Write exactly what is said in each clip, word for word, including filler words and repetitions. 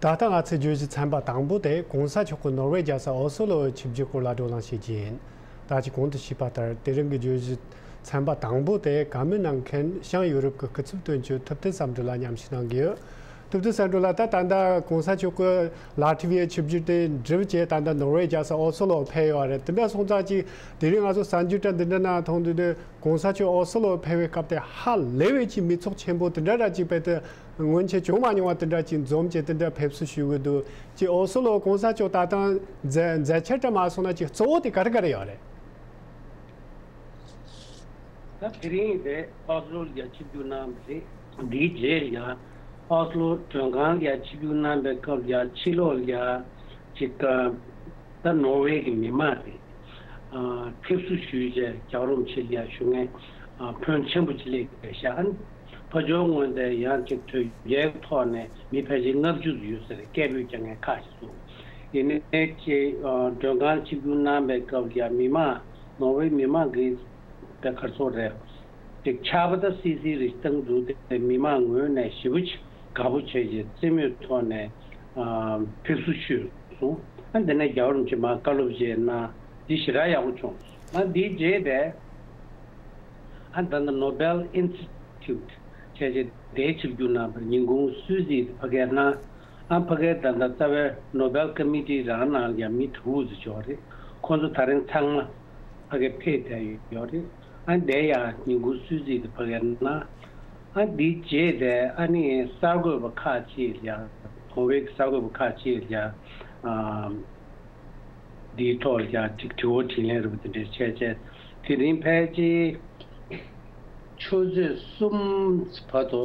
ད་ལྟ་ང་ཚོའི་བརྗོད་གཞི་ཚན་པ་དང་པོ་དེ་གོང་ས་མཆོག་གི་ནོར་ཝེ་རྒྱལ་ས་ཨོ་སི་ལོའི་ཆིབས་བསྒྱུར་སྐོར་ལ་བགྲོ་གླེང་བྱེད་ཀྱི་ཡིན། ད་ཅི་གོང་དུ་ཞུས་པ་ལྟར་དེ་རིང་གི་བརྗོད་གཞི་ཚན་པ་དང་པོ་དེ་བཀའ་མོལ་གནང་མཁན་བྱང་ཡུ་རོབ་ཀྱི་སྐུ་ཚབ་དོན་གཅོད་ཐུབ་བསྟན་བསམ་གྲུབ་ལགས་མཉམ་ཞུགས་གནང་གི་ཡོད། ཐུབ་བསྟན་བསམ་གྲུབ་ལགས། ད་ད་ལྟ་གོང་ས་མཆོག་གི་ལ་ཐི་བི་ཡའི་ཆིབས་བསྒྱུར་དེ་འགྲུབ་བྱས་ད་ལྟ་ནོར་ཝེ་རྒྱལ་ས་ཨོ་སི་ལོ་ཕེབས་ཡོད་རེད། དེ་འདྲ་སོང་ཙང་ཅིག་དེ་རིང་ང་ཚོ་གསར་འགྱུར་འདྲ་འདི་འདྲ་ནང་མཐོང་དུས་དེ་གོང་ས་མཆོག་ཨོ་སི་ལོ་ཕེབས་པའི་སྐབས་དེ་ཧ་ལས་པའི་ཅིག་མི་ཚོགས་ཆེན་པོ་དེ་འདྲ་ར་ཅིག་དཔེ་དེ། སྔོན་ཆད་བྱུང་མ་མྱོང་བ་དེ་འདྲ་ཅིག་འཛོམས་བྱས་དེ་འདྲ་ཕེབས་བསུ་ཞུ་གི་འདུག་ཅིག་ཨོ་སི་ལོ་གོང་ས་མཆོག་ད་ལྟ་མཛད་མཛད་འཆར་འདྲ་མ་སོང་ན་ཅིག་གཙོ་བོ་དེ་ག་རེ་ག་རེ་ཡོད་རེད། ད་དེ་རིང་དེ་ཨོ་སི་ལོ་ལ་ཆིབས་བསྒྱུར་གནང་བ་རེད། འདིའི་རྗེས་ལ་ཨོ་སི་ལོ་མགྲོན་ཁང་ལ་ཆིབས་བསྒྱུར་གནང་བའི་སྐབས་ལ་ཕྱི་ལོགས་ལ་ཅིག་ད་ནོར་ཝེ་གི་མི་མང་དེ། ཨ། ཕེབས་བསུ་ཞུས་རྗེས་རྒྱལ་བ་རིན་པོ་ཆེ་ལ་ཞུ་མཁན། ཨ། ཕོན་ཆེན་པོ་ཅིག་སླེབས་པའི་ཤག་ཨ་ནི་ཕར་ཕྱོགས་ངོས་ནས་ཡང་ཅིག་དོལ་རྒྱལ་གྱི་ཐོག་ནས་མི་ཕལ་ཆེར་ལྔ་བཅུ་ཙམ་ཡོད་ས་རེད། སྐད་འབོད་རྒྱག་མཁན་ཁག་ཅིག་འདུག་ཡིན་ནའི་ཅིག་ཨ། མགྲོན་ཁང་ཆིབས་བསྒྱུར་གནང་བའི་སྐབས་ལ་མི་མང་ནོར་ཝེ་མི་མང་གི་དེ་ག་རེ་ཟེར་དགོས་རེད། ཅིག་ཆར་པ་དང་སིལ་སིལ་རེ་བཏང་འདུག་དེ་མི་མང་ངོས་ནས་ཞེ་པོ་ཅིག་དགའ་པོ་བྱས་རྗེས་རྩེད་མོའི་ཐོག་ནས། ཨ། ཕེབས་བསུ་ཞུས་སོང་། ཨ། དེ་ནས་རྒྱལ་བ་རིན་པོ་ཆེ་མར་བཀའ་སློབ་ཅིག་གནང་། འདི་ཞེ་དྲག་ཡག་པོ་བྱུང་། ཨ། འདིའི་རྗེས་དེ། ཨ། ད་ལྟ་ནོ་བེལ་ཨིན་སི་ཊི་ཊུཊ་བྱས་རྗེས་དེའི་ཆིབས་བསྒྱུར་གནང་བར་ཉིན་གུང་གསོལ་ཚིགས་དེ་ཕ་གིར་གནང་། ཨ། ཕ་གིར་ད་ལྟ་རྩ་བའི་ནོ་བེལ་ཀོ་མི་ཊི་རང་ནང་ཡང་མི་དྲུག་ཙམ་ཡོད་རེད། ཁོང་ཚོ་ད་རིང་ཚང་མ་ཕ་གིར་ཕེབས་བསྡད་ཡོད་རེད། ཨ། དེ་ཡང་ཉིན་གུང་གསོལ་ཚིགས་དེ་ཕ་གིར་གནང་། ཨ། འདིའི་རྗེས་དེ་ཨ་ནི་གསར་འགོད་པ་ཁག་ཅིག་ལ་ཡང་ནོར་ཝེ་གི་གསར་འགོད་པ་ཁག་ཅིག་ལ་ཡང་། ཨ། འདིའི་ཐོག་ལ་ཡང་ཅིག་དྲི་བ་དྲིས་ལན་རེད་པ་དེ་འདྲ་བྱས་བྱས། དེ་རིང་ཕལ་ཆེར་ཆུ་ཚོད་གསུམ་བར་དུ།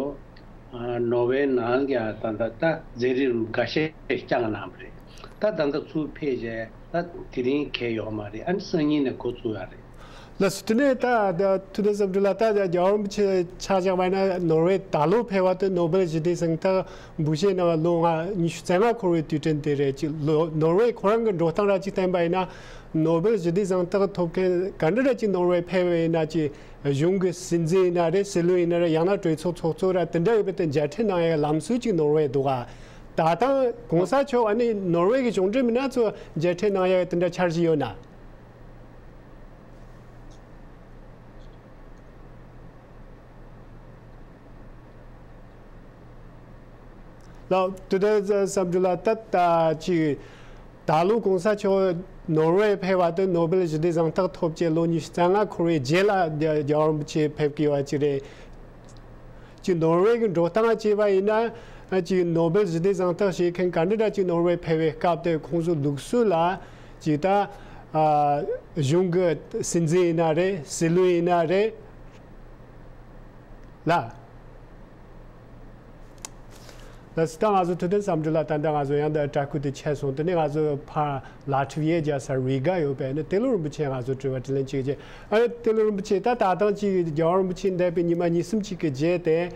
ཨ། ནོར་ཝེ་ནང་ལ་ཡང་ད་ལྟ་ད་མཛད་རིམ་འགའ་ཤས་བསྐྱངས་གནང་བ་རེད། ད་ད་ལྟ་ཚུར་ཕེབས་བྱས་ད་དེ་རིང་གས་ཡོད་མ་རེད། ཨ་ནི་སང་ཉིན་ནས་འགོ་བཙུགས་ཡ་རེད། ལགས་སོ། དེ་ནས་ད་ད་ཐུབ་བསྟན་བསམ་གྲུབ་ལགས། ད་རྒྱལ་བ་རིན་པོ་ཆེ་ཆ་བཞག་པ་ཡིན་ན་ནོར་ཝེ་ད་ལོ་ཕེབས་པ་དེ་ནོ་བེལ་ཞི་བདེ་གཟེངས་རྟགས་འབུལ་བཞེས་གནང་བ་ལོ་ལྔ་ཉི་ཤུ་རྩ་ལྔ་འཁོར་བའི་དུས་དྲན་དེ་རེད། ཅིག་ལོ་ནོར་ཝེ་ཁོ་རང་གི་འགྲོ་སྟངས་ར་ཅིག་བསྟན་པ་ཡིན་ན། ནོ་བེལ་ཞི་བདེ་གཟེངས་རྟགས་ཐོབ་མཁན་ག་འདྲ་ར་ཅིག་ནོར་ཝེ་ཕེབས་པ་ཡིན་ན་ཅིག་གཞུང་གི་སྲིད་འཛིན་ཡིན་ན་རེད། སྲིད་བློན་ཡིན་ན་རེད། ཡང་ན་གྲོས་ཚོགས་ཚོགས་གཙོ་ར་དེ་འདྲ་ཡོད་པའི་དེ་མཇལ་འཕྲད་གནང་ཡའི་ལམ་སྲོལ་ཅིག་ནོར་ཝེ་འདུག་ག་ད་ལྟ་གོང་ས་མཆོག་ཨ་ནི་ནོར་ཝེ་གི་གཞུང་འབྲེལ་མི་སྣ་ཚོ་མཇལ་འཕྲད་གནང་ཡ་དེ་འདྲ་འཆར་གཞི་ཡོད་ན། ལགས། དུས་དང་བསམ་གྲུབ་ལགས། ད་ལྟ་ཅིག་ད་ལོ་གོང་ས་མཆོག་ནོར་ཝེ་ཕེབས་པ་དེ་ནོ་བེལ་ཞི་བདེ་གཟེངས་རྟགས་ཐོབ་བྱས་ལོ་ཉི་ཤུ་རྩ་ལྔ་འཁོར་བའི་རྗེས་ལ་རྒྱལ་བ་རིན་པོ་ཆེ་ཕེབས་ཀྱི་ཡོད་པ་ཅིག་རེད། ཅིག་ནོར་ཝེ་གི་འགྲོ་སྟངས་བྱས་པ་ཡིན་ན། ཅིག་ནོ་བེལ་ཞི་བདེ་གཟེངས་རྟགས་བཞེས་མཁན་ག་འདྲ་འདྲ་ཅིག་ནོར་ཝེ་ཕེབས་པའི་སྐབས་དེ་ཁོང་ཚོ་ལུགས་སྲོལ་ལ་ཅིག་ད། ཨ། གཞུང་གི་སྲིད་འཛིན་ཡིན་ན་རེད། སྲིད་བློན་ཡིན་ན་རེད། ལགས། ལགས་སོ། ད་ང་ཚོ་ཐུབ་བསྟན་བསམ་གྲུབ་ལགས། ད་ལྟ་ང་ཚོ་ཡང་ད་དྲ་སྐུད་དེ་ཆད་སོང་། དེ་ནས་ང་ཚོ་ཕར་ལ་ཐི་བི་ཡའི་རྒྱལ་ས་རི་ག་ཡོད་པའི་ནི་ཏེ་ལོ་རིན་པོ་ཆེ་ང་ཚོ་དྲི་བ་དྲིས་ལན་ཅིག་བྱས། ཨ། ཏེ་ལོ་རིན་པོ་ཆེ། ད་ད་ཐེངས་ཅིག་རྒྱལ་བ་རིན་པོ་ཆེ་འདས་པའི་ཉི་མ་གཉིས་གསུམ་ཅིག་གི་རྗེས་དེ།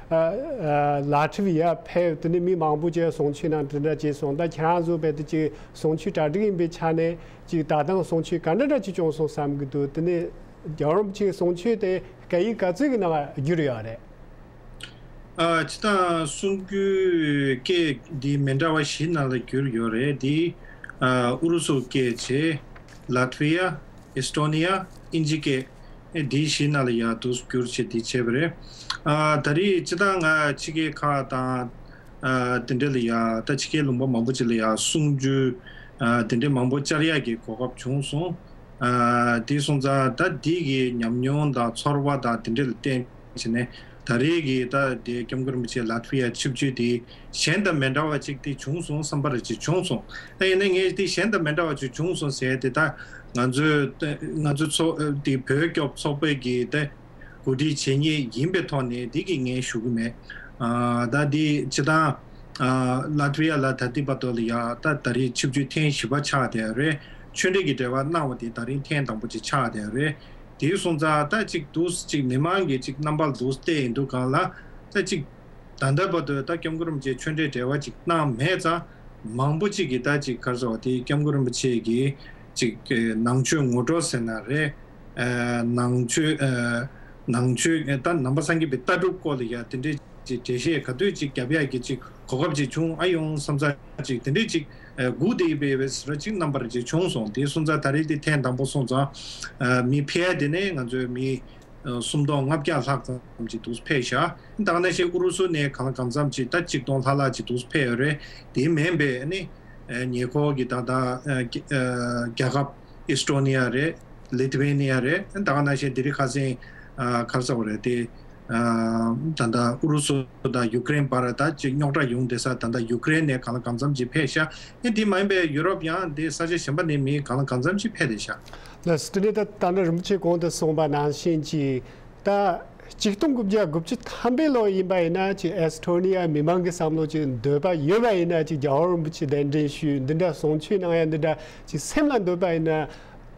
ཨ། ཨ། ལ་ཐི་བི་ཡ་ཕེབས། དེ་ནས་མི་མང་པོ་ཅིག་གསུང་ཆོས་གནང་། དེ་འདྲ་བྱས་སོང་། ད་ཁྱེད་རང་ཚོ་རྦད་དེ་ཅིག་གསུང་ཆོས་གྲ་སྒྲིག་ཡིན་པའི་ཆ་ནས་ཅིག་ད་ཐེངས་གསུང་ཆོས་ག་འདྲ་འདྲ་ཅིག་བྱུང་སོང་བསམ་གྱི་འདུག་དེ་ནས་རྒྱལ་བ་རིན་པོ་ཆེའི་གསུང་ཆོས་དེ་སྐད་ཡིག་ག་ཚོད་ཀྱི་ནང་བསྒྱུར་ཡོད་རེད། ཨ། སྤྱིར་བཏང་གསུང་རྒྱུའི་སྐད་འདི་མི་འདྲ་བ་བཞི་ནང་ལ་བསྒྱུར་ཡོད་རེད། འདི། ཨ། ཨུ་རུ་སུ་སྐད་བྱས། ལ་ཐི་བི་ཡ། ཨེས་ཏོ་ནི་ཡ། དབྱིན་ཇི་སྐད། ཨེ། འདི་བཞི་ནང་ལ་ཡ་འདུག་བསྒྱུར་བྱས་འདི་བྱས་པ་རེད། ཨ། ད་རེས་སྤྱིར་བཏང་ང་ཕྱི་རྒྱལ་ཁག་དང་། ཨ། དེ་འདྲ་ལ་ཡ་ད་ཕྱི་རྒྱལ་ལུང་པ་མང་པོ་ཅིག་ལ་ཡ་གསུང་རྒྱུ། ཨ། དེ་འདྲ་མང་པོ་བཅར་ཡག་གི་གོ་སྐབས་བྱུང་སོང་། ཨ། དེ་སོང་ཙང་ད་འདི་གི་ཉམས་མྱོང་དང་ཚོར་བ་དང་དེ་འདྲ་ལ་བརྟེན་བྱས་ནས། ད་རེས་ཀྱི་ད་དེ་སྐྱབས་མགོན་རིན་པོ་ཆེ་ལ་ཐི་བི་ཡ་ཆིབས་བསྒྱུར་དེ་གཞན་དང་མི་འདྲ་བ་ཅིག་དེ་བྱུང་སོང་བསམ་པ་རེ་ཅིག་བྱུང་སོང་། ད་ཡིན་ན་ངས་དེ་གཞན་དང་མི་འདྲ་བ་ཅིག་བྱུང་སོང་ཟེར་དེ། ད་ང་ཚོའི་ང་ཚོའི་ཚོགས་དེ་བོད་སྐྱོབ་ཚོགས་པའི་གི་དེ་གོ་སྒྲིག་བྱེད་མཁན་ཡིན་པའི་ཐོག་ནས་དེ་གི་ངས་ཞུ་གི་མེད། ཨ། ད་དེ་སྤྱིར་བཏང་། ཨ། ལ་ཐི་བི་ཡ་ལ་ད་ལྟའི་བར་དུ་ལ་ཡ་ད་ད་རེས་ཆིབས་བསྒྱུར་ཐེངས་བཞི་པ་ཆགས་བསྡད་རེད། ཆོས་འབྲེལ་གྱི་འབྲེལ་བ་གནང་བ་དེ་ད་རིང་ཐེངས་དང་པོ་ཅིག་ཆགས་བསྡད་རེད། དེ་སོང་ཙང་ད་ཅིག་འདུག་ཅིག་མི་མང་གི་ཅིག་རྣམ་པ་འདུག་བལྟས་ཡིན་དུས་སྒང་ལ། ད་ཅིག་ད་ལྟ་བར་དུ་ད་སྐྱབས་མགོན་རིན་པོ་ཆེ་ཆོས་འབྲེལ་འབྲེལ་བ་ཅིག་གནང་མེད་ཙང་། མང་པོ་ཅིག་གིས་ད་ཅིག་ག་རེ་ཟེར་བ་དེ་སྐྱབས་མགོན་རིན་པོ་ཆེ་གིས་ཅིག་ནང་ཆོས་ངོ་སྤྲོད་ཟེར་ན་རེད། ཨ། ནང་ཆོས། ཨ། ནང་ཆོས་ད་ནང་པ་སངས་རྒྱས་པའི་ལྟ་གྲུབ་སྐོར་ལ་ཡ་དེ་འདྲའི་ ཅིག་འགྲེལ་བཤད་ག་དུས་ཅིག་རྒྱབ་ཡག་གི་ཅིག་གོ་སྐབས་ཅིག་བྱུང་ཨ་ཡོང་བསམ་ཚར་ཅིག་དེ་འདྲས་ཅིག་སྒུག་བསྡད་པའི་ར་ཅིག་རྣམ་པར་ཅིག་བྱུང་སོང་། དེ་སོང་ཙང་ད་རེས་དེ་ཐེངས་དང་པོ་སོང་ཙང་མི་ཕལ་དེ་ནས་ང་ཚོའི་མི་སུམ་སྟོང་ལྔ་བརྒྱ་ལྷག་ཙམ་ཅིག་འདུག་ཕེབས་ཤག་ད་ག་ནང་བཞིན་ཨུ་རུ་སུ་ནས་གང་ལ་གང་འཚམ་ཅིག་ད་གཅིག་སྟོང་ལྷག་ལྷག་ཅིག་འདུག་ཕེབས་ཡོད་རེད། དེ་མིན་པའི་ནི་ཉེ་འཁོར་གྱི་ད་ལྟ་རྒྱལ་ཁབ་ཨི་སི་ཊོ་ནི་ཡ་རེད། ལི་ཐི་ཝེ་ནི་ཡ་རེད། ད་ག་ནང་བཞིན་དེ་རིང་ཁ་སང་ག་རེ་ཟེར་དགོས་རེད། དེ་ད་ལྟ་ཨུ་རུ་སུ་དང་ཡུ་ཀེ་རེན་བར་ད་ཅིག་རྙོག་དྲ་ཡོང་བསྡད་ས་ད་ལྟ་ཡུ་ཀེ་རེན་ནས་གང་ལ་གང་འཚམ་ཅིག་ཕེབས་ཤག་ཨེ་དེ་མ་ཡིན་པའི་ཡུ་རོབ་ཡང་དེ་ས་ཆ་གཞན་པ་ནས་མི་གང་ལ་གང་འཚམ་ཅིག་ཕེབས་བསྡད་ཤག་ལགས་སོ། དེ་ནས་ད་ད་ལྟ་རིན་པོ་ཆེ་གོང་དུ་གསུངས་པ་ནང་བཞིན་གྱི་ད་ཆིག་སྟོང་དགུ་བརྒྱ་དགུ་བཅུ་ཐམ་པའི་ལོ་ཡིན་པ་ཡིན་ན་ཅིག་ཨེ་སི་ཐོ་ནི་ཡ་མི་མང་གི་བསམ་བློ་ཅིག་འདོད་པ་ཡོད་པ་ཡིན་ན་ཅིག་རྒྱལ་བ་རིན་པོ་ཆེ་གདན་འདྲེན་ཞུས་འདི་འདྲ་གསུང་ཆོས་གནང་ཡ་འདི་འདྲ་ཅིག་སེམས་ལ་འདོད་པ་ཡིན་ན།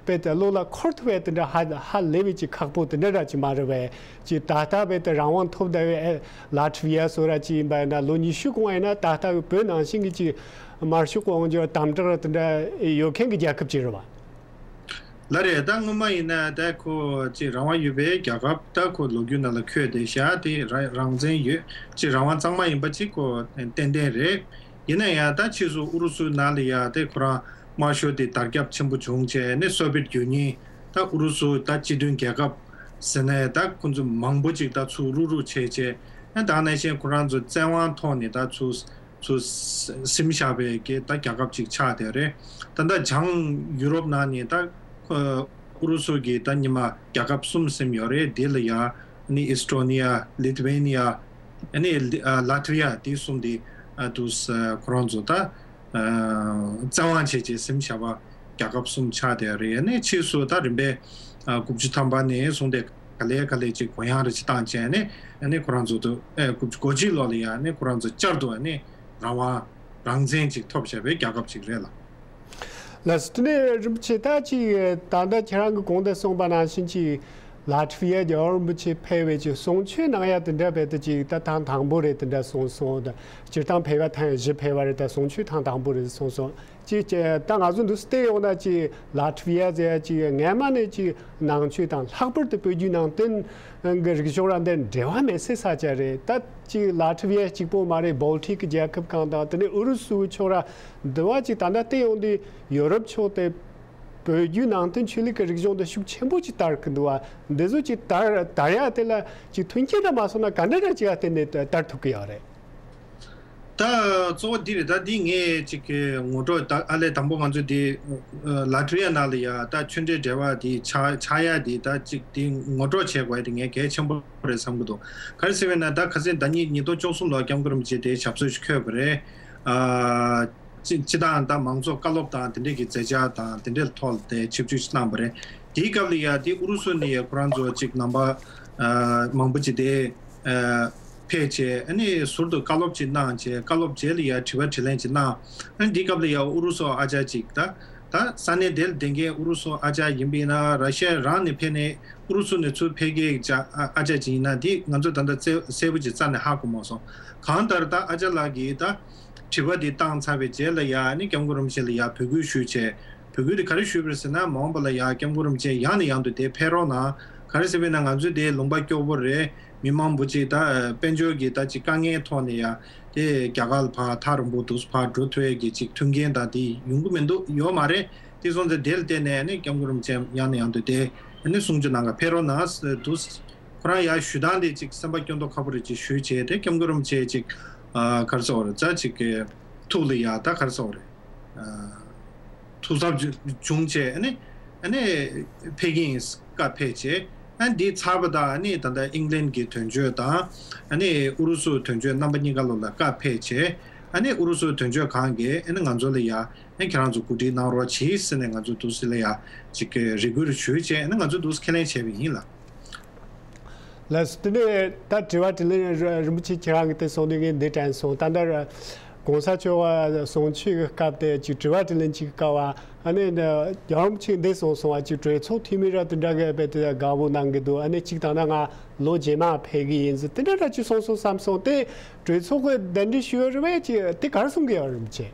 དཔེ་དེ་བློ་ལ་འཁོར་ཐུབ་པའི་དེ་འདྲ་ཧ་ཧ་ལས་པའི་ཅིག་ཁག་པོ་དེ་འདྲ་ར་ཅིག་མ་རེད་པས། ཅིག་ད་ལྟ་དཔེ་དེ་རང་དབང་ཐོབ་བསྡད་པའི་ཨེ་ལ་ཐི་བི་ཡ་སོགས་ར་ཅིག་ཡིན་པ་ཡིན་ན་ལོ་ཉི་ཤུ་གོང་ཡིན་ན་ད་ལྟ་བོད་ནང་བཞིན་གྱི་ཅིག་དམར་ཤོག་གི་དབང་སྒྱུར་དམ་དྲག་ར་དེ་འདྲ་ཡོད་མཁན་གྱི་རྒྱལ་ཁབ་ཅིག་རེད་པ། ལགས་རེད། ད་སྔོན་མ་ཡིན་ན་ད་ཁོ་ཅིག་རང་དབང་ཡོད་པའི་རྒྱལ་ཁབ་ད་ཁོ་ལོ་རྒྱུས་ནང་ལ་འཁོད་བསྡད་ཤག་དེ་ར་རང་བཙན་ཡོད་ཅིག་རང་དབང་གཙང་མ་ཡིན་པ་ཅིག་ཁོ་ཏན་ཏན་རེད། ཡིན་ན་ཡང་ད་ཕྱིས་སུ་ཨུ་རུ་སུའི་ནང་ལ་ཡ་དེ་ཁོ་རང་དམར་ཤོག་དེ་དར་ཁྱབ་ཆེན་པོ་བྱུང་བྱས་ནས་སོ་བྷིད་ཡུ་ནི་ཡན་ད་ཨུ་རུ་སུ་ད་སྤྱི་མཐུན་རྒྱལ་ཁབ་ཟེར་ནས་ད་ཁོ་ཚོ་མང་པོ་ཅིག་ད་ཚུར་རུག་རུག་བྱས་བྱས་ཨ་ད་ནང་བཞིན་ཁོ་རང་ཚོ་བཙན་དབང་ཐོག་ནས་ད་ཚུར་ཚུར་ཟིན་བཞག་པའི་གི་ད་རྒྱལ་ཁབ་ཅིག་ཆགས་བསྡད་རེད། ད་ད་བྱང་ཡུ་རོབ་ནང་ནས་ད་ཨུ་རུ་སུ་གི་ད་ཉི་མ་རྒྱལ་ཁབ་གསུམ་ཟིན་ཡོད་རེད། དེ་ལ་ཡ་ནི་ཨི་སི་ཊོ་ནི་ཡ་ལི་ཐི་ཝེ་ནི་ཡ་ཨ་ནི་ལི་ཨ་ལ་ཐི་ཝི་ཡ་དེ་གསུམ་དེ་ཨ་དུ་ཁོ་རང་ཚོ་ད་ཨ་བཙན་དབང་བྱས་བྱས་ཟིན་བཞག་པ་རྒྱལ་ཁབ་གསུམ་ཆགས་བསྡད་རེད། ཨ་ནི་ཕྱིས་སུ་ད་རིམ་པས་ཨ་དགུ་བཅུ་ཐམ་པ་ནས་བཟུང་སྟེ་ག་ལེ་ག་ལེ་ཅིག་གུ་ཡངས་རེ་ཅིག་བཏང་བྱས་ནས་ཨ་ནི་ཁོ་རང་ཚོ་དུ་ཨ་དགུ་བཅུ་གོ་གཅིག་ལོ་ལ་ཡ་ཨ་ནི་ཁོ་རང་ཚོ་བསྐྱར་དུ་ཨ་ནི་རང་དབང་རང་བཙན་ཅིག་ཐོབ་བྱས་པའི་རྒྱལ་ཁབ་ཅིག་རེད་ལ། ལགས་སོ། དེ་ནས་རིན་པོ་ཆེ་ད་ཅིག་ད་ལྟ་ཁྱེད་རང་གི་གོང་དུ་གསུངས་པ་ནང་བཞིན་ཅིག་ལ་ཐི་ཝི་ཡ་རྒྱལ་བ་རིན་པོ་ཆེ་ཕེབས་པའི་ཅིག་གསུང་ཆོས་གནང་ཡ་དེ་འདྲ་བས་ད་ཅིག་ད་ཐེངས་དང་པོ་རེད་དེ་འདྲ་གསུངས་སོང་། ད་སྤྱིར་བཏང་ཕེབས་པ་ཐེངས་བཞི་ཕེབས་པ་རེད། ད་གསུང་ཆོས་ཐེངས་དང་པོ་རེད་གསུངས་སོང་། ཅིག་ཅིག་ད་ང་ཚོ་འདུག་བལྟས་ཡོང་ན་ཅིག་ལ་ཐི་ཝི་ཡ་ཟེར་ཡ་ཅིག་སྔ་མ་ནས་ཅིག་ནང་ཆོས་དང་ལྷག་པར་དུ་བོད་བརྒྱུད་ནང་བསྟན་གི་རིག་གཞུང་ར་འདི་འབྲེལ་བ་མེད་སའི་ས་ཆ་རེད། ད་ཅིག་ལ་ཐི་ཝི་ཡ་གཅིག་པོ་མ་རེད། བོལ་ཊིག་གི་རྒྱལ་ཁབ་གང་དང་དེ་ནས་ཨུ་རུ་སུའི་ཕྱོགས་ར་འདི་བ་ཅིག་ད་ལྟ་བལྟས་ཡོང་དུས་ཡོ་རོབ་ཕྱོགས་དེ་བོད་བརྒྱུད་ནང་བསྟན་ཆོས་ལུགས་ཀྱི་རིག་གཞུང་འདི་ཤུགས་ཆེན་པོ་ཅིག་དར་གི་འདུག་བ། འདི་ཚོ་ཅིག་དར་དར་ཡ་དེ་ལ་ཅིག་མཐུན་རྐྱེན་འདྲ་མ་སོང་ན་ག་འདྲ་འདྲ་ཅིག་ཡ་བརྟེན་ནས་དར་ཐུབ་ཀྱི་ཡོད་རེད། ད་གཙོ་བོ་འདི་རེད། ད་འདི་ངས་ཅིག་གི་ངོ་སྤྲོད་ད་ཨ་ལས་དང་པོ་ང་ཚོ་འདི་ལ་ཐི་ཝི་ཡ་ནང་ལ་ཡ་ད་ཆོས་འབྲེལ་འབྲེལ་བ་འདི་ཆགས་ཆགས་ཡ་འདི་ད་ཅིག་འདི་ངོ་སྤྲོད་བྱེད་དགོས་ཡ་འདི་ངས་གལ་ཆེན་པོ་རེད་བསམ་གི་འདུག་ག་རེ་ཟེར་བས་ན་ད་ཁ་སང་ཟླ་གཉིས་ཉིས་སྟོང་བཅུ་གསུམ་ལོར་སྐྱབས་མགོན་རིན་པོ་ཆེ་དེ་ཞབས་སོར་ཞིག་འཁོད་པ་རེད། ཨ། སྤྱི་སྤྱི་བཏང་ད་མང་ཚོགས་བཀའ་སློབ་དང་དེ་འདྲས་ཀྱི་མཛད་འཆར་དང་དེ་འདྲས་ཐོག་ལ་དེ་ཆིབས་བསྒྱུར་ཞིག་གནང་བ་རེད། དེའི་སྐབས་ལ་ཡ་དེ་ཨུ་རུ་སུ་ནས་ཡ་ཁོ་རང་ཚོ་ཅིག་རྣམ་པ་ཨ་མང་པོ་ཅིག་དེ་ཨ་ཕེབས་བྱས་ཨ་ནི་ཟུར་དུ་བཀའ་སློབ་ཅིག་གནང་བྱས་བཀའ་སློབ་རྗེས་ལ་ཡ་དྲི་བ་དྲིས་ལན་ཅིག་གནང་། ཨ་ནི་དེའི་སྐབས་ལ་ཡ་ཨུ་རུ་སུ་ཨ་ཅག་ཅིག་ད་ད་ས་གནས་དེ་ལ་བསྡད་མཁན་ཨུ་རུ་སུ་ཨ་ཅག་ཡིན་པ་ཡིན་ན་ར་ཤི་ཡ་རང་ནས་ཕེབས་ནས་ཨུ་རུ་སུ་ནས་ཚུར་ཕེབས་མཁན་ཅག་ཨ་ཅག་ཅིག་ཡིན་ན་དེ་ང་ཚོ་ད་ལྟ་གསལ་གསལ་པོ་ཅིག་རྩ་ནས་ཧ་གོ་མ་སོང་། གང་ལྟར་ད་ཨ་ཅག་ལགས་ཀྱིས་ད། དྲི་བ་འདི་བཏང་ཚར་བའི་རྗེས་ལ་ཡ་ནི་སྐྱབས་མགོན་རིན་པོ་ཆེ་ལ་ཡ་འབོད་སྐུལ་ཞུས་བྱས། འབོད་སྐུལ་འདི་ག་རེ་ཞུས་པ་རེད་ཟེར་ན་མ་འོངས་པ་ལ་ཡ་སྐྱབས་མགོན་རིན་པོ་ཆེ་ཡང་ནས་ཡང་དུ་དེ་ཕེབས་རོགས་གནང་། ག་རེ་ཟེར་བས་ན་ང་ཚོའི་དེ་ལུང་པ་སྐྱོ་པོ་རེད། མི་མང་པོ་ཅིག་ད་དཔལ་འབྱོར་གྱི་ད་ཅིག་དཀའ་ངལ་ཐོག་ནས་ཡ་དེ་རྒྱ་གར་ལ་ཕར་ཐག་རིང་པོ་འདུག་ཕར་འགྲོ་ཐུབ་ཡས་ཀྱི་ཅིག་མཐུན་རྐྱེན་དང་དེ་ཡོང་གི་མི་འདུག་ཡོད་མ་རེད། དེ་སོང་ཙང་དེ་ལ་བརྟེན་ནས་ནི་སྐྱབས་མགོན་རིན་པོ་ཆེ་ཡང་ནས་ཡང་དུ་དེ་ནི་གསུང་ཆོས་གནང་ག་ཕེབས་རོགས་གནང་འདུག་ཁོ་རང་ཡར་ཞུ་སྟངས་དེ་ཅིག་སེམས་པ་སྐྱོ་མདོག་ཁ་པོ་རེ་ཅིག་ཞུས་བྱས་དེ་སྐྱབས་མགོན་རིན་པོ་ཆེ་ཅིག་ཨ་ག་རེ་ཟེར་དགོས་རེད་ཙ་ཅིག་གི་ཐུགས་ལ་ཡ་ད་ག་རེ་ཟེར་དགོས་རེད་ཨ་ཐུགས་འཚབ་བྱུང་བྱས་ཨ་ནི་ཨ་ནི་ཕེབས་ཀྱི་ཡིན་བཀའ་ཕེབས་བྱས་ཨ་ནི་འདི་ཚར་བ་དང་ཨ་ནི་ད་ལྟ་ཨིང་ལན་གྱི་དོན་གཅོད་དང་ཨ་ནི་ཨུ་རུ་སུ་དོན་གཅོད་རྣམ་པ་གཉིས་ཀ་ལོ་ལ་བཀའ་ཕེབས་བྱས་ཨ་ནི་ཨུ་རུ་སུ་དོན་གཅོད་ཁང་གིས་ཨ་ནི་ང་ཚོ་ལ་ཡ་ཨ་ནི་ཁྱེད་རང་ཚོ་གོ་སྒྲིག་གནང་རོགས་གྱིས་ཟེར་ནས་ང་ཚོ་འདུག་སེ་ལ་ཡ་ཅིག་གི་རེ་སྐུལ་ཞུས་བྱས་ཨ་ནི་ང་ཚོ་འདུག་སེ་ཁས་ལེན་བྱས་པ་ཡིན་ལ། ལགས་སོ། དེ་ནས་ད་དྲི་བ་དྲིས་ལན་རིན་པོ་ཆེ་ཁྱེད་རང་གིས་དེ་གསུངས་དུས་ངས་འདི་དྲན་སོང་། ད་ལྟ་གོང་ས་མཆོག་གསུང་ཆོས་ཀྱི་སྐབས་དེ་ཅིག་དྲི་བ་དྲིས་ལན་ཅིག་གི་སྐབས་ཨ་ནི་རྒྱལ་བ་རིན་པོ་ཆེས་འདི་གསུངས་སོང་བ། ཅིག་གྲོས་ཚོགས་འཐུས་མི་ར་དེ་འདྲ་གི་རྦད་དེ་དགའ་པོ་གནང་གི་འདུག་ཨ་ནི་ཅིག་ད་ལྟ་ང་ལོ་རྗེས་མ་ཕེབས་གི་ཡིན་ཟེར་དེ་འདྲ་འདྲ་ཅིག་གསུངས་སོང་བསམ་སོང་། དེ་གྲོས་ཚོགས་ཀྱི་གདན་འདྲེན་ཞུས་ཡོད་རེད་པས། ཅིག་དེ་ག་རེ་གསུང་གི་ཡོད་རིན་པོ་ཆེ།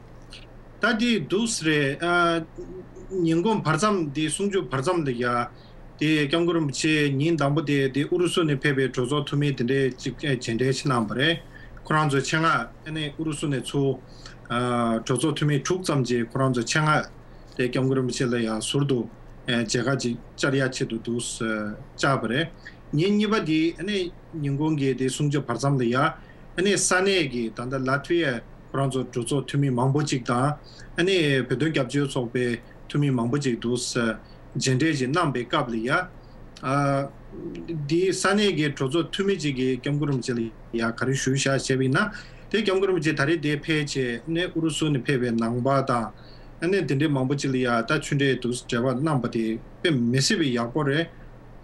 ད་དེ་འདུག་སེ་རེད། ཨ་ཉིན་གུང་བར་མཚམས་དེ་གསུང་ཆོས་བར་མཚམས་དེ་ཡ། དེ་སྐྱབས་མགོན་རིན་པོ་ཆེ་ཉིན་དང་པོ་དེ་དེ་ཨུ་རུ་སུ་ནས་ཕེབས་པའི་གྲོས་ཚོགས་འཐུས་མི་དེ་འདྲས་ཅིག་མཇལ་འཕྲད་ཅིག་གནང་བ་རེད། ཁོ་རང་ཚོ་ཆེད་མངགས་ཨ་ནི་ཨུ་རུ་སུ་ནས་ཚུར་ཨ་གྲོས་ཚོགས་འཐུས་མི་དྲུག་ཙམ་ཅིག་ཁོ་རང་ཚོ་ཆེད་མངགས་དེ་སྐྱབས་མགོན་རིན་པོ་ཆེ་ལ་ཡང་ཟུར་དུ་ཨ་མཇལ་ཁ་ཅིག་བཅར་ཡ་ཆེད་དུ་འདུག་སེ་བཅར་བ་རེད། ཉིན་གཉིས་པ་དེ་ཨ་ནི་ཉིན་གུང་གི་དེ་གསུང་ཆོས་བར་མཚམས་ལ་ཡ་ཨ་ནི་ས་གནས་ཀྱི་ད་ལྟ་ལ་ཐི་ཝི་ཡ་ཁོ་རང་ཚོ་གྲོས་ཚོགས་འཐུས་མི་མང་པོ་ཅིག་དང་ཨ་ནི་བོད་དོན་རྒྱབ་སྐྱོར་ཚོགས་པའི་འཐུས་མི་མང་པོ་ཅིག་འདུག་སེ་མཇལ་འཕྲད་ཅིག་གནང་པའི་སྐབས་ལ་ཡ། ཨ་འདི་ས་གནས་ཀྱི་གྲོས་ཚོགས་འཐུས་མི་ཅིག་གིས་སྐྱབས་མགོན་རིན་པོ་ཆེ་ལ་ཡ་ག་རེ་ཞུས་བཞག་ཞེས་པ་ཡིན་ན། དེ་སྐྱབས་མགོན་རིན་པོ་ཆེ་ད་རེས་འདིར་ཕེབས་བྱས་ནས་ཨུ་རུ་སུ་ནས་ཕེབས་པའི་ནང་པ་དང་ཨ་ནི་དེ་འདྲའི་མང་པོ་ཅིག་ལ་ཡ་ད་ཆོས་འབྲེལ་དུ་འབྲེལ་བ་གནང་པ་དེ་དཔེ་མི་སྲིད་པའི་ཡག་པོ་རེད།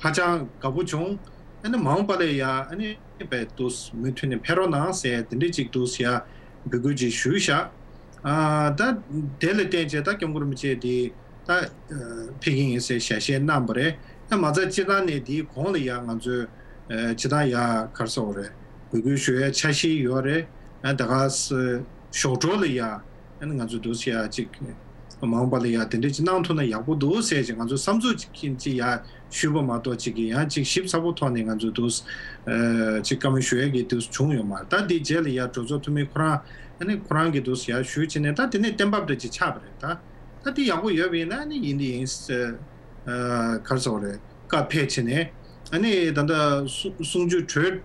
ཧ་ཅང་དགའ་པོ་བྱུང་། ཨ་ནི་མ་འོངས་པ་ལ་ཡ་ཨ་ནི་དཔེ་དུ་མུ་མཐུད་ནས་ཕེབས་རོགས་གནང་ཟེར་དེ་འདྲའི་ཅིག་འདུག་ཟེར་ཡ་འབོད་སྐུལ་ཅིག་ཞུས་བཞག་ཨ་ད་དེ་ལ་བརྟེན་བྱས་ད་སྐྱབས་མགོན་རིན་པོ་ཆེ་དེ་ད་ཨ་ཕེབས་ཀྱི་ཡིན་ཟེར་ཞལ་བཞེས་གནང་བ་རེད། ཨ་མ་རྩ་སྤྱི་བཏང་ནས་དེའི་གོང་ལ་ཡ་ང་ཚོས་ཨ་སྤྱི་བཏང་ཡ་ག་རེ་ཟེར་དགོས་རེད། འབོད་སྐུལ་ཞུ་ཡའི་འཆར་གཞི་ཡོད་རེད། ཨ་ད་ག་ས་ཞོགས་གྲོགས་ལ་ཡ་ཨ་ནི་ང་ཚོས་འདུག་ཟེར་ཡ་ཅིག་མ་འོངས་པ་ལ་ཡ་དེ་འདྲ་ཅིག་གནང་ཐུབ་ན་ཡག་པོ་འདུག་ཟེར་ཅིག་ང་ཚོས་བསམ་ཚུལ་ཅིག་ཅིག་ཡ་ཞུས་པ་མ་གཏོགས་ཅིག་གི་ཡང་ཅིག་ཞིབ་ཚགས་པོ་ཐོག་ནས་ང་ཚོས་འདུག་ཨ་ཅིག་བཀའ་མོལ་ཞུ་ཡ་གི་འདུག་བྱུང་ཡོད་མ་རེད། ད་འདི་རྗེས་ལ་ཡ་གྲོས་ཚོགས་འཐུས་མི་ཁོ་རང་ཨ་ནི་ཁོ་རང་གི་འདུག་ཡ་ཞུས་བྱས་ནས་ད་དེ་ནས་གཏན་ཕབ་འདྲ་ཅིག་ཆགས་པ་རེད། ད་ད་འདི་ཡག་པོ་ཡོད་པ་ཡིན་ན་ཨ་ནི་ཡིན་འདི་ཡིན་ཟེར་ཨ་ག་རེ་ཟེར་དགོས་རེད། བཀའ་ཕེབས་བྱས་ནས་ཨ་ནི་ད་ལྟ་གསུང་གསུང་ཆོས་གྲོལ་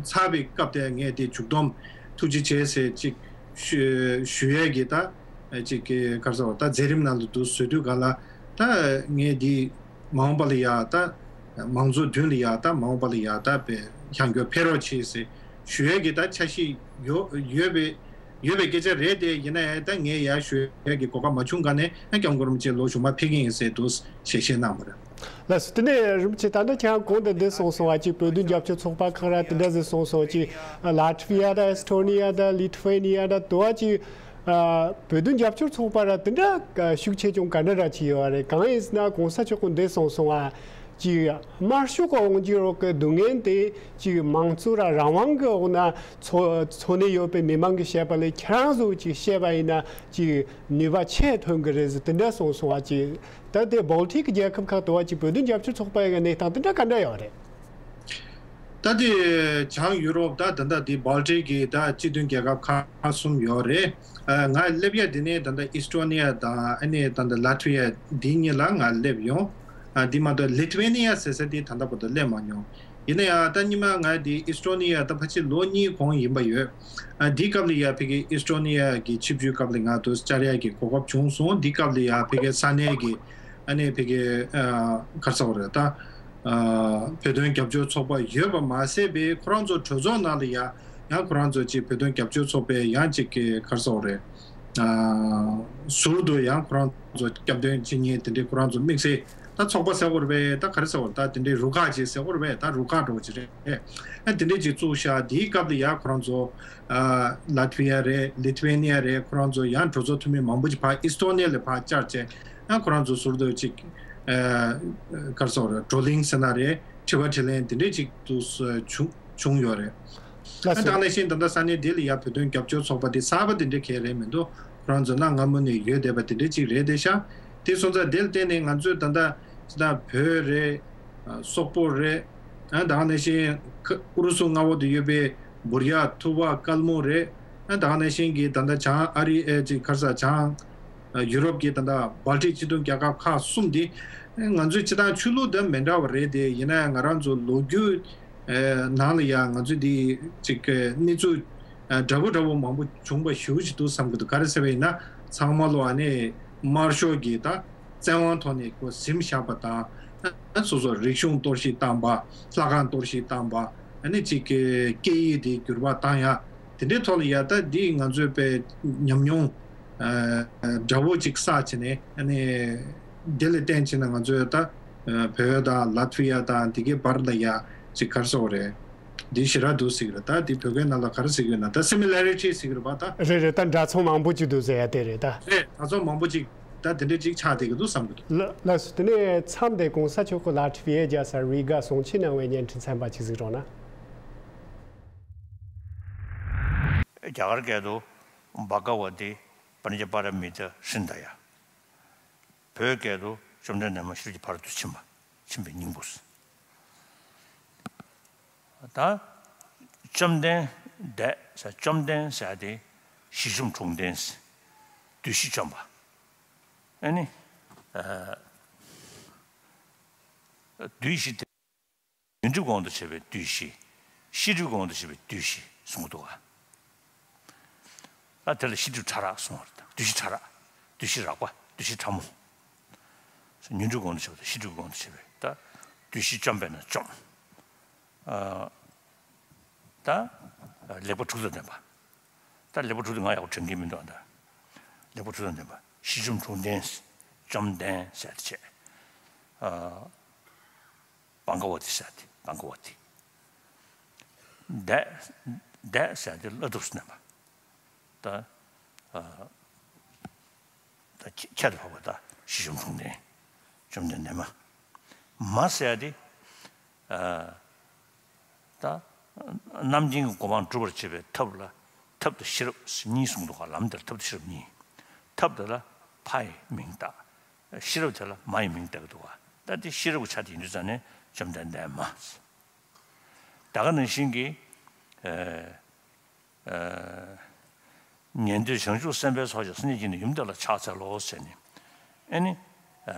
ཚར་བའི་སྐབས་དེ་ངས་དེ་མཇུག་སྡོམ་ཐུགས་རྗེ་ཆེ་ཟེར་ཅིག་ཞུ་ཞུ་ཡས་ཀྱི་ད་ཅིག་གི་ག་རེ་ཟེར་ད་མཛད་རིམ་ནང་ལ་འདུག་བཟོ་དུས་ག་ལ་ད་ངས་དེ་མ་འོངས་པ་ལ་ཡ་ད་མང་གཙོ་མདུན་ལ་ཡ་ད་མ་འོངས་པ་ལ་ཡ་ད་པའི་ཤང་གྱོ་ཕེ་རོགས་ཆེ་ཟེར་ཞུ་ཡས་ཀྱི་ད་འཆར་གཞི་ཡོད་ཡོད་པའི་ཡོད་པའི་སྐད་ཆ་རེད་དེ། ཡིན་ན་ཡང་ད་ངས་ཡར་ཞུ་ཡས་ཀྱི་གོ་སྐབས་མ་བྱུང་ག་ནས་ཨ་སྐྱབས་མགོན་རིན་པོ་ཆེ་ལོ་གཞུག་མ་ཕེབས་ཀྱི་ཡིན་ཟེར་དུ་ཞལ་བཞེས་གནང་བ་རེད། ལགས་སོ། དེ་ནས་རིན་པོ་ཆེ་ད་ལྟ་ཁྱེད་རང་གོང་དུ་འདི་གསུངས་སོང་བ་ཅིག་བོད་དོན་རྒྱབ་སྐྱོར་ཚོགས་པ་ཁག་ར་དེ་འདྲ་ཟེར་གསུངས་སོང་ཅིག་ལ་ཐི་ཝི་ཡ་དང་ཨེ་སི་ཐོ་ནི་ཡ་དང་ལི་ཐི་ཝེ་ནི་ཡ་དང་དུ་བ་ཅིག་བོད་དོན་རྒྱབ་སྐྱོར་ཚོགས་པ་ར་དེ་འདྲ་ཤུགས་ཆེ་ཆུང་ག་འདྲ་ར་ཅིག་ཡོད་རེད། གང་ཡིན་ཟེར་ན་གོང་ས་མཆོག་གིས་འདི་གསུངས་སོང་བ། ཅིག་དམར་ཤོག་གི་དབང་སྒྱུར་འོག་གི་སྡུག་བསྔལ་དེ་ཅིག་མང་གཙོ་ར་རང་དབང་གི་འོག་ན་འཚོ་འཚོ་གནས་ཡོད་པའི་མི་མང་གིས་བཤད་པ་ལས་ཁྱེད་རང་ཚོ་ཅིག་བཤད་པ་ཡིན་ན་ཅིག་ནུས་པ་ཆེ་ཐོན་གི་རེད་ཟེར་དེ་འདྲ་གསུངས་སོང་བ། ཅིག་ད་དེ་བོལ་ཊིག་གི་རྒྱལ་ཁབ་ཁག་ཏུ་བ་ཅིག་བོད་དོན་རྒྱབ་སྐྱོར་ཚོགས་པའི་གནས་སྟངས་དེ་འདྲ་ག་འདྲ་ཡོད་རེད། ད་དེ་བྱང་ཡུ་རོབ་ད་ད་ལྟ་དེ་བོལ་ཊིག་གི་ད་སྤྱི་མཐུན་རྒྱལ་ཁབ་ཁག་གསུམ་ཡོད་རེད། ཨ་ང་སླེབས་ཡ་དེ་ནས་ད་ལྟ་ཨི་སི་ཊོ་ནི་ཡ་དང་ཨ་ནི་ད་ལྟ་ལ་ཐི་ཝི་ཡ་འདི་གཉིས་ལ་ང་སླེབས་ཡོང་། ཨ་འདི་མ་གཏོགས་ལི་ཐི་ཝེ་ནི་ཡ་ཟེར་ས་དེ་ད་ལྟ་བར་དུ་སླེབས་མ་མྱོང་། ཡིན་ན་ཡང་ད་སྔོན་མ་ང་དེ་ཨི་སི་ཊོ་ནི་ཡ་ད་ཕལ་ཆེར་ལོ་གཉིས་གོང་ཡིན་པ་ཡོད། ཨ་འདི་སྐབས་ལ་ཡ་ཕ་གི་ཨི་སི་ཊོ་ནི་ཡ་གི་ཆིབས་བསྒྱུར་སྐབས་ལ་ང་དུ་བཅར་ཡ་གི་གོ་སྐབས་བྱུང་སོང་། འདི་སྐབས་ལ་ཡ་ཕ་གི་ས་གནས་ཀྱི་ཨ་ནི་ཕ་གི་ཨ་ག་རེ་ཟེར་དགོས་རེད། ད་ཨ་བོད་དོན་རྒྱབ་སྐྱོར་ཚོགས་པ་ཡོད་པ་མ་ཟད་པའི་ཁོ་རང་ཚོ་གྲོས་ཚོགས་ནང་ལ་ཡ་ཡང་ཁོ་རང་ཚོ་ཅིག་བོད་དོན་རྒྱབ་སྐྱོར་ཚོགས་པའི་ཡང་ཅིག་གི་ག་རེ་ཟེར་དགོས་རེད། ཨ་ཟུར་དུ་ཡང་ཁོ་རང་ཚོ་སྐྱབས་དོན་བྱེད་མཁན་དེ་འདྲའི་ཁོ་རང་ཚོ་དམིགས་བསལ་ད་ཚོགས་པ་ཟེར་དགོས་རེད་པས། ད་ག་རེ་ཟེར་དགོས་རེད། ད་དེ་འདྲའི་རུ་ཁག་ཅིག་ཟེར་དགོས་རེད་པས། ད་རུ་ཁག་འདྲ་བོ་ཅིག་རེད། ཨ་དེ་འདྲའི་ཅིག་བཙུགས་ཤག་དེའི་སྐབས་ལ་ཡང་ཁོ་རང་ཚོ་ཨ་ལ་ཐི་ཝི་ཡ་རེད། ལི་ཐི་ཝེ་ནི་ཡ་རེད། ཁོ་རང་ཚོ་ཡང་གྲོས་ཚོགས་འཐུས་མི་མང་པོ་ཅིག་ཕར་ཨི་སི་ཐོ་ནི་ཡ་ལ་ཕར་བཅར་བྱས། ཨ་ཁོ་རང་ཚོ་ཟུར་དུ་ཅིག་ཨ་ག་རེ་ཟེར་དགོས་རེད། བགྲོ་གླེང་ཟེར་ན་རེད། དྲི་བ་དྲིས་ལན་དེ་འདྲའི་ཅིག་ཏུ་བྱུང་བྱུང་ཡོད་རེད། ལགས་ཨ་སོ། དེ་ནང་བཞིན་ད་ལྟ་ས་གནས་འདི་ལ་ཡ་བོད་དོན་རྒྱབ་སྐྱོར་ཚོགས་པ་དེ་གསར་པ་དེ་འདྲ་གང་ཡང་རེད་མི་འདུག་ཁོ་རང་ཚོ་གནའ་སྔ་མོ་ནས་ཡོད་བསྡད་པ་དེ་འདྲ་ཅིག་རེད་དེ་ཤག་དེ་སོང་ཙང་དེ་ལ་བརྟེན་ནས་ང་ཚོས་ད་ལྟ་ཇི་ལྟར་བོད་རེད། ཨ་སོག་པོ་རེད། ཨ་དེ་ནང་བཞིན་ཁ་ཨུ་རུ་སུ་མངའ་འོག་ཏུ་ཡོད་པའི་བུར་ཡ། ཐུ་བ། ཀལ་མུ་རེད། ཨ་དེ་ནང་བཞིན་གྱི་ད་ལྟ་བྱང་ཨ་རི་ཨེ་ཅིག་ག་རེ་ཟེར། བྱང་ཨ་ཡུ་རོབ་ཀྱི་ད་ལྟ་བལ་ཊིག་སྤྱི་མཐུན་རྒྱལ་ཁབ་ཁག་གསུམ་འདི་ང་ཚོས་སྤྱིར་བཏང་ཆོས་ལུགས་དང་མི་འདྲ་བ་རེད་དེ། ཡིན་ན་ཡང་ང་རང་ཚོ་ལོ་རྒྱུས་ཨེ་ནང་ལ་ཡང་ང་ཚོས་འདི་ཅིག་གནས་ཚུལ་ཨེ་འདྲ་པོ་འདྲ་པོ་མང་པོ་བྱུང་བ་ཞེ་པོ་ཅིག་འདུག་བསམ་གྱི་འདུག་ག་རེ་ཟེར་བ་ཡིན་ན་ཚང་མ་ལོ་ཨ་ནི་དམར་ཤོག་གི་ད་བཙན་དབང་ཐོག་ནས་ཁོ་ཟིན་བཞག་པ་དང་། ཨ་སོ་སོ་རིག་གཞུང་གཏོར་བཤིག་བཏང་པ། ལྷ་ཁང་གཏོར་བཤིག་བཏང་པ། ཨ་ནི་ཅིག་གི་སྐད་ཡིག་དེ་འགྱུར་བ་བཏང་ཡ། དེ་འདྲའི་ཐོག་ལ་ཡ་ད་འདི་ང་ཚོའི་པའི་ཉམས་མྱོང་ཨ་འདྲ་པོ་ཅིག་བསགས་བྱས་ནས། ཨ་ནི་དེ་ལ་བརྟེན་བྱས་ནས་ང་ཚོས་ད་ཨ་བོད་དང་ལ་ཐི་ཝི་ཡ་དང་དེ་གའི་བར་ལ་ཡ་ཅིག་ག་རེ་ཟེར་དགོས་རེད། འདི་ཞེ་དྲག་འདུག་ཟེར་གྱི་རེད། ད་འདི་བོད་སྐད་ནང་ལ་ག་རེ་ཟེར་གྱི་ཡོད་ན། ད་སི་མི་ལེ་རི་ཊི་ཟེར་གྱི་རེད་པ། ད་རེད་རེད། ད་འདྲ་མཚུངས་མང་པོ་ཅིག་འདུག་ཟེར་ཡ་དེ་རེད། ད་རེད། འདྲ་མཚུངས་མང་པོ་ཅིག་ད་དེ་འདྲ་ཅིག་ཆགས་བསྡད་ཀྱི་འདུག་བསམ་གྱི་འདུག་ལ་ལགས་སོ། དེ་ནས་མཚམས་དེ་གོང་ས་མཆོག་གིས་ལ་ཐི་ཝི་ཡའི་རྒྱལ་ས་རི་ག་གསུང་ཆོས་གནང་བའི་བརྙན་འཕྲིན་ཚན་པ་ཅིག་གཟིགས་རོགས་གནང་། རྒྱ་གར་སྐད་དུ་བྷ་ག་ཝ་ཏི་པཉྩ་པཱ་ར་མི་ཏཱ་ཧྲྀནྡ་ཡ། བོད་སྐད་དུ་བཅོམ་ལྡན་འདས་མ་ཤེས་རབ་ཀྱི་ཕ་རོལ་ཏུ་ཕྱིན་པ། ཆེན་པོའི་སྙིང་པོ། ད་བཅོམ་ལྡན་འདས་ཟེར། བཅོམ་ལྡན་ཟེར་དེ་བཞི་འཇོམས་དྲུག་ལྡན་ཟེར། བདུད་བཞི་བཅོམ་པ། ཨ་ནི་ཨ་བདུད་བཞི་དེ། ཉོན་སྒྲིབ་ཀྱི་དབང་དུ་བྱས་པའི་བདུད་བཞི། ཤེས་སྒྲིབ་ཀྱི་དབང་དུ་བྱས་པའི་བདུད་བཞི་གསུང་གི་འདུག་ག་ད་དེ་ལ་ཤེས་སྒྲིབ་ཕྲ་རགས་གསུང་བ་རེད། བདུད་བཞི་ཕྲ་རགས། བདུད་བཞི་རགས་པ། བདུད་བཞི་ཕྲ་མོ། ཉོན་སྒྲིབ་ཀྱི་དབང་དུ་བྱས་པ་དང་ཤེས་སྒྲིབ་ཀྱི་དབང་དུ་བྱས་པའི་ད་བདུད་བཞི་བཅོམ་པས་ན་བཅོམ། ཨ་ད་ལེགས་པ་དྲུག་དང་ལྡན་པ། ད་ལེགས་པ་དྲུག་དེ་ང་ཡག་པོ་དྲན་གྱི་མི་འདུག་ད་ལེགས་པ་དྲུག་དང་ལྡན་པ། བཞི་འཇོམས་དྲུག་ལྡན། བཅོམ་ལྡན་ཟེར་ཏེ་བྱས། ཨ་བྷ་ག་ཝ་ཏི་ཟེར་ཏེ། བྷ་ག་ཝ་ཏི། འདས། འདས་ཟེར་ཏེ་བླ་སྒྲུབ་ཟེར་ནས་པ། ད་ཨ་ད་ཁྱད་དུ་འཕགས་པ་ད་བཞི་འཇོམས་དྲུག་ལྡན། བཅོམ་ལྡན་འདས་མ། མ་ཟེར་ཏེ་ཨ་ད་རྣམ་མཁྱེན་གྱི་གོ་འཕང་སྒྲུབ་པར་བྱེད་པའི་ཐབས་ལ་ཐབས་དང་ཤེས་རབ་གཉིས་གསུངས་འདུག་ག་ལམ་དེར་ཐབས་དང་ཤེས་རབ་གཉིས། ཐབས་དེ་ལ་ཕ་ཡི་མིང་བཏགས། ཤེས་རབ་དེ་ལ་མ་ཡི་མིང་བཏགས་ཀྱི་འདུག་ག་ད་དེ་ཤེས་རབ་ཀྱི་ཆ་དེ་ཡིན་དུས་ཙང་ནས་བཅོམ་ལྡན་འདས་མ། ད་ག་ནང་བཞིན་གྱི་ཨ་ཨ་ཉན་ཐོས་བྱང་ཆུབ་སེམས་དཔའི་ཚོགས་ཀྱིས་སངས་རྒྱས་ཀྱི་ཡུམ་དེ་ལ་ཕྱག་འཚལ་ལོ་ཟེར་ནས། ཨ་ནི་ཨ་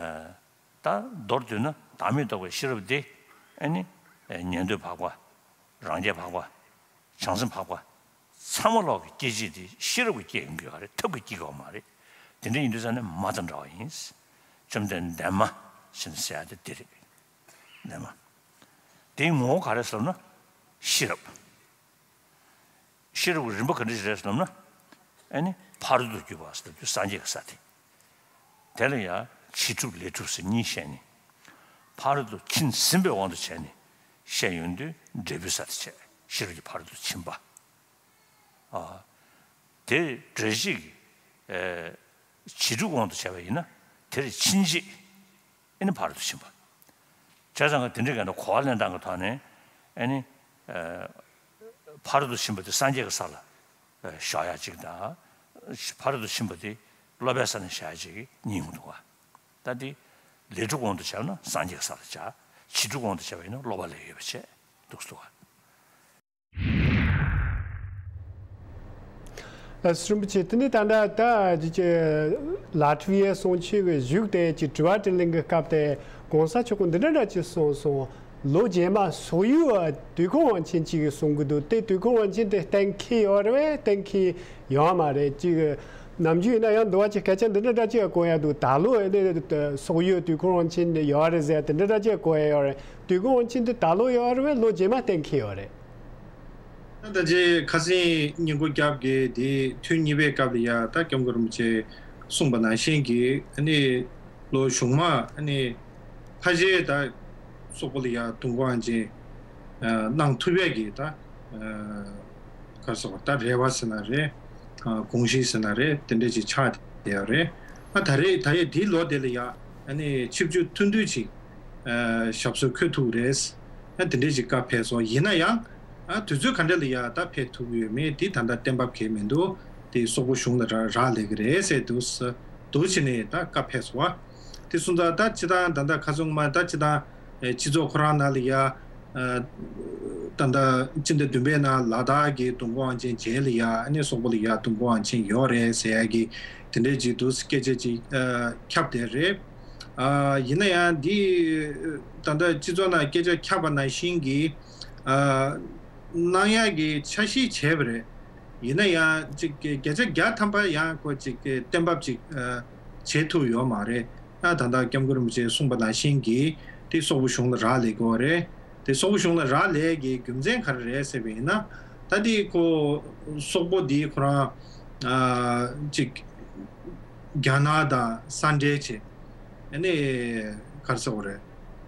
ད་མདོར་བསྡུས་ན་བདག་མེད་རྟོགས་པའི་ཤེས་རབ་དེ་ཨ་ནི་ཨ་ཉན་ཐོས་འཕགས་པ། རང་རྒྱལ་འཕགས་པ། བྱང་སེམས་འཕགས་པ། ཚང་མ་ལོག་གི་སྐྱེད་བྱེད་དེ་ཤེས་རབ་ཀྱིས་སྐྱེད་ཡོང་གི་ཡོད་རེད། ཐབས་ཀྱིས་སྐྱེད་ཀྱི་ཡོད་མ་རེད། དེ་འདྲ་ཡིན་དུས་ཙང་ནས་མ་དང་འདྲ་བ་ཡིན། བཅོམ་ལྡན་འདས་མ་ཞེས་ཟེར་ཡ་དེ་དེ་རེད། འདས་མ། དེའི་ངོ་བོ་ག་རེ་ཟེར་ན་ཤེས་རབ། ཤེས་རབ་ཀྱི་རིམ་པ་ག་འདྲ་ཞིག་རེད་ཟེར་ན། ཨ་ནི་ཕ་རོལ་ཏུ་གྱུར་པ་ཟེར་དུས་སངས་རྒྱས་ཀྱི་ས་དེ། དེ་ལ་ཡང་བྱིས་སྒྲུབ་ལས་སྒྲུབ་ཟེར་གཉིས་བཤད་ནས། ཕ་རོལ་ཏུ་ཕྱིན་ཟིན་པའི་དབང་དུ་བྱས་ནས་བཤད་ཡོང་དུས་འབྲས་བུའི་ས་དེ་བྱས། ཤེས་རབ་ཀྱི་ཕ་རོལ་ཏུ་ཕྱིན་པ། ཨ། དེ་འབྲས་ཤིག་ཨེ་བྱིས་སྒྲུབ་དབང་དུ་བྱས་པ་ཡིན་ན་དེར་ཕྱིན་རྗེས་ཨ་ནི་ཕ་རོལ་ཏུ་ཕྱིན་པ། བྱས་ཙང་དེ་འདྲའི་ག་ན་གོ་བ་ལེན་སྟངས་ཀྱི་ཐོག་ནས་ཨ་ནི་ཨེ་ཕ་རོལ་ཏུ་ཕྱིན་པ་དེ་སངས་རྒྱས་ཀྱི་ས་ལ་ཨེ་བཞག་ཡ་གཅིག་དང་། ཕ་རོལ་ཏུ་ཕྱིན་པ་དེ་སློབ་པའི་ས་ནས་བཞག་ཡ་གཅིག་གཉིས་ཡོང་འདུག་བ། ད་དེ་ལས་སྒྲུབ་དབང་དུ་བྱས་ན་སངས་རྒྱས་ཀྱི་ས་ལ་བཞག་བྱིས་སྒྲུབ་དབང་དུ་བྱས་པ་ཡིན་ན་སློབ་པ་ལས་ཡོད་པ་བྱས་འདུག་སོ། ཨ་སུ་རིན་པོ་ཆེ། དེ་ནས་ད་ལྟ་ད་ཅི་ཅི་ལ་ཊི་ཝི་ཡའི་གསུང་ཆོས་ཀྱི་བཞུགས་ཏེ་ཅིག་དྲི་བ་དྲིས་ལན་གྱི་སྐབས་དེ་གོང་ས་མཆོག་གིས་འདི་འདྲ་འདྲ་ཅིག་གསུངས་སོང་། ལོ་རྗེས་མ་སོག་ཡུལ་དུས་འཁོར་དབང་ཆེན་གཅིག་གིས་གསུང་གི་འདུག་དེ་དུས་འཁོར་དབང་ཆེན་དེ་གཏན་འཁེལ་ཡོད་རེད་པས། གཏན་འཁེལ་ཡོད་མ་རེད། ཅིག་ནམ་རྒྱུན་ཡིན་ན་ཡང་འདུལ་བ་ཅིག་སྐད་ཆ་འདི་འདྲ་འདྲ་ཅིག་གོ་ཡ་འདུག་ད་ལོ་ཨེ་ནས་སོག་ཡུལ་དུས་འཁོར་དབང་ཆེན་ཡོད་རེད་ཟེར་དེ་འདྲ་འདྲ་ཅིག་གོ་ཡ་ཡོད་རེད། དུས་འཁོར་དབང་ཆེན་དེ་ད་ལོ་ཡོད་རེད་པས། ལོ་རྗེས་མ་གཏན་འཁེལ་ཡོད་རེད། ད་ཅི་ཁ་སང་ཉིན་གུང་རྒྱབ་ཀྱི་དེ་ཐུན་གཉིས་པའི་སྐབས་ལ་ཡ་ད་སྐྱབས་མགོན་རིན་པོ་ཆེ་གསུངས་པ་ནང་བཞིན་གྱི་ཨ་ནི་ལོ་གཞུག་མ་ཨ་ནི་ཕལ་ཆེར་ད་སོག་པོ་ལ་ཡ་དུས་འཁོར་དབང་ཆེན་གནང་ཐུབ་ཡས་ཀྱི་ད་ག་རེ་ཟེར་བ་ད་རེ་བ་ཟེར་ན་རེད། དགོངས་གཞི་ཟེར་ན་རེད། དེ་འདྲ་ཅིག་ཆགས་བསྡད་ཡོད་རེད། ཨ་ད་རེས་ད་ཡས་འདིའི་ལོ་དེ་ལ་ཡ་ཨ་ནི་ཆིབས་བསྒྱུར་ཐུང་ཐུང་ཅིག་ཨ་ཞབས་སོར་འཁོད་ཐུབ་རེད། ཨ་དེ་འདྲས་ཅིག་བཀའ་ཕེབས་སོང་། ཡིན་ན་ཡང་ཨ་དུས་ཚོད་ག་འདྲ་ལ་ཡ་ད་ཕེབས་ཐུབ་ཀྱི་ཡོད་མེད་དེ་ད་ལྟ་གཏན་འབེབས་གང་ཡང་མི་འདུག་དེ་སོག་པོ་གཞུང་ལ་རག་རག་ལས་ཀྱི་རེད་ཟེར་འདུག་ས་འདུག་བྱས་ནས་ད་བཀའ་ཕེབས་སོང་བ། དེ་སོང་ཙང་ད་སྤྱི་བཏང་ད་ལྟ་ཁ་སང་མ་ད་སྤྱི་བཏང་ཨེ་སྤྱི་ཚོགས་ཁོ་རང་ནང་ལ་ཡ་ཨ་ད་ལྟ་སྤྱི་ཟླ་བདུན་པའི་ནང་ལ་དྭགས་ཀྱི་དུས་འཁོར་དབང་ཆེན་རྗེས་ལ་ཡ་ཨ་ནི་སོག་པོ་ལ་ཡ་དུས་འཁོར་དབང་ཆེན་ཡོད་རེད་ཟེར་ཡ་གི་དེ་འདྲས་ཅིག་འདུག་སྐད་ཆ་ཅིག་ཨ་ཁྱབ་བསྡད་རེད། ཨ་ཡིན་ན་ཡང་འདི་ད་ལྟ་སྤྱི་ཚོགས་ནང་སྐད་ཆ་ཁྱབ་པ་ནང་བཞིན་གྱི་ཨ་གནང་ཡག་གི་འཆར་གཞི་བྱས་པ་རེད། ཡིན་ན་ཡང་ཅིག་བརྒྱ་ཆ་བརྒྱ་ཐམ་པ་ཡང་ཁོ་ཅིག་གཏན་འབེབས་ཅིག་ཨ་བྱེད་ཐུབ་ཡོད་མ་རེད། ཨ་ད་ལྟ་སྐྱབས་མགོན་རིན་པོ་ཆེས་གསུངས་པ་ནང་བཞིན་གྱི་དེ་སོག་པོ་གཞུང་ལ་རག་ལས་དགོས་རེད། དེ་སོག་པོ་གཞུང་ལ་རག་ལས་ཀྱི་རྒྱུ་མཚན་ག་རེ་རེད་ཟེར་བ་ཡིན་ན། ད་དེ་ཁོ་སོག་པོ་འདི་ཁོ་རང་ཨ་ཅིག་རྒྱ་ནག་དང་ས་འབྲེལ་བྱས། ཨ་ནི་ག་རེ་ཟེར་དགོས་རེད།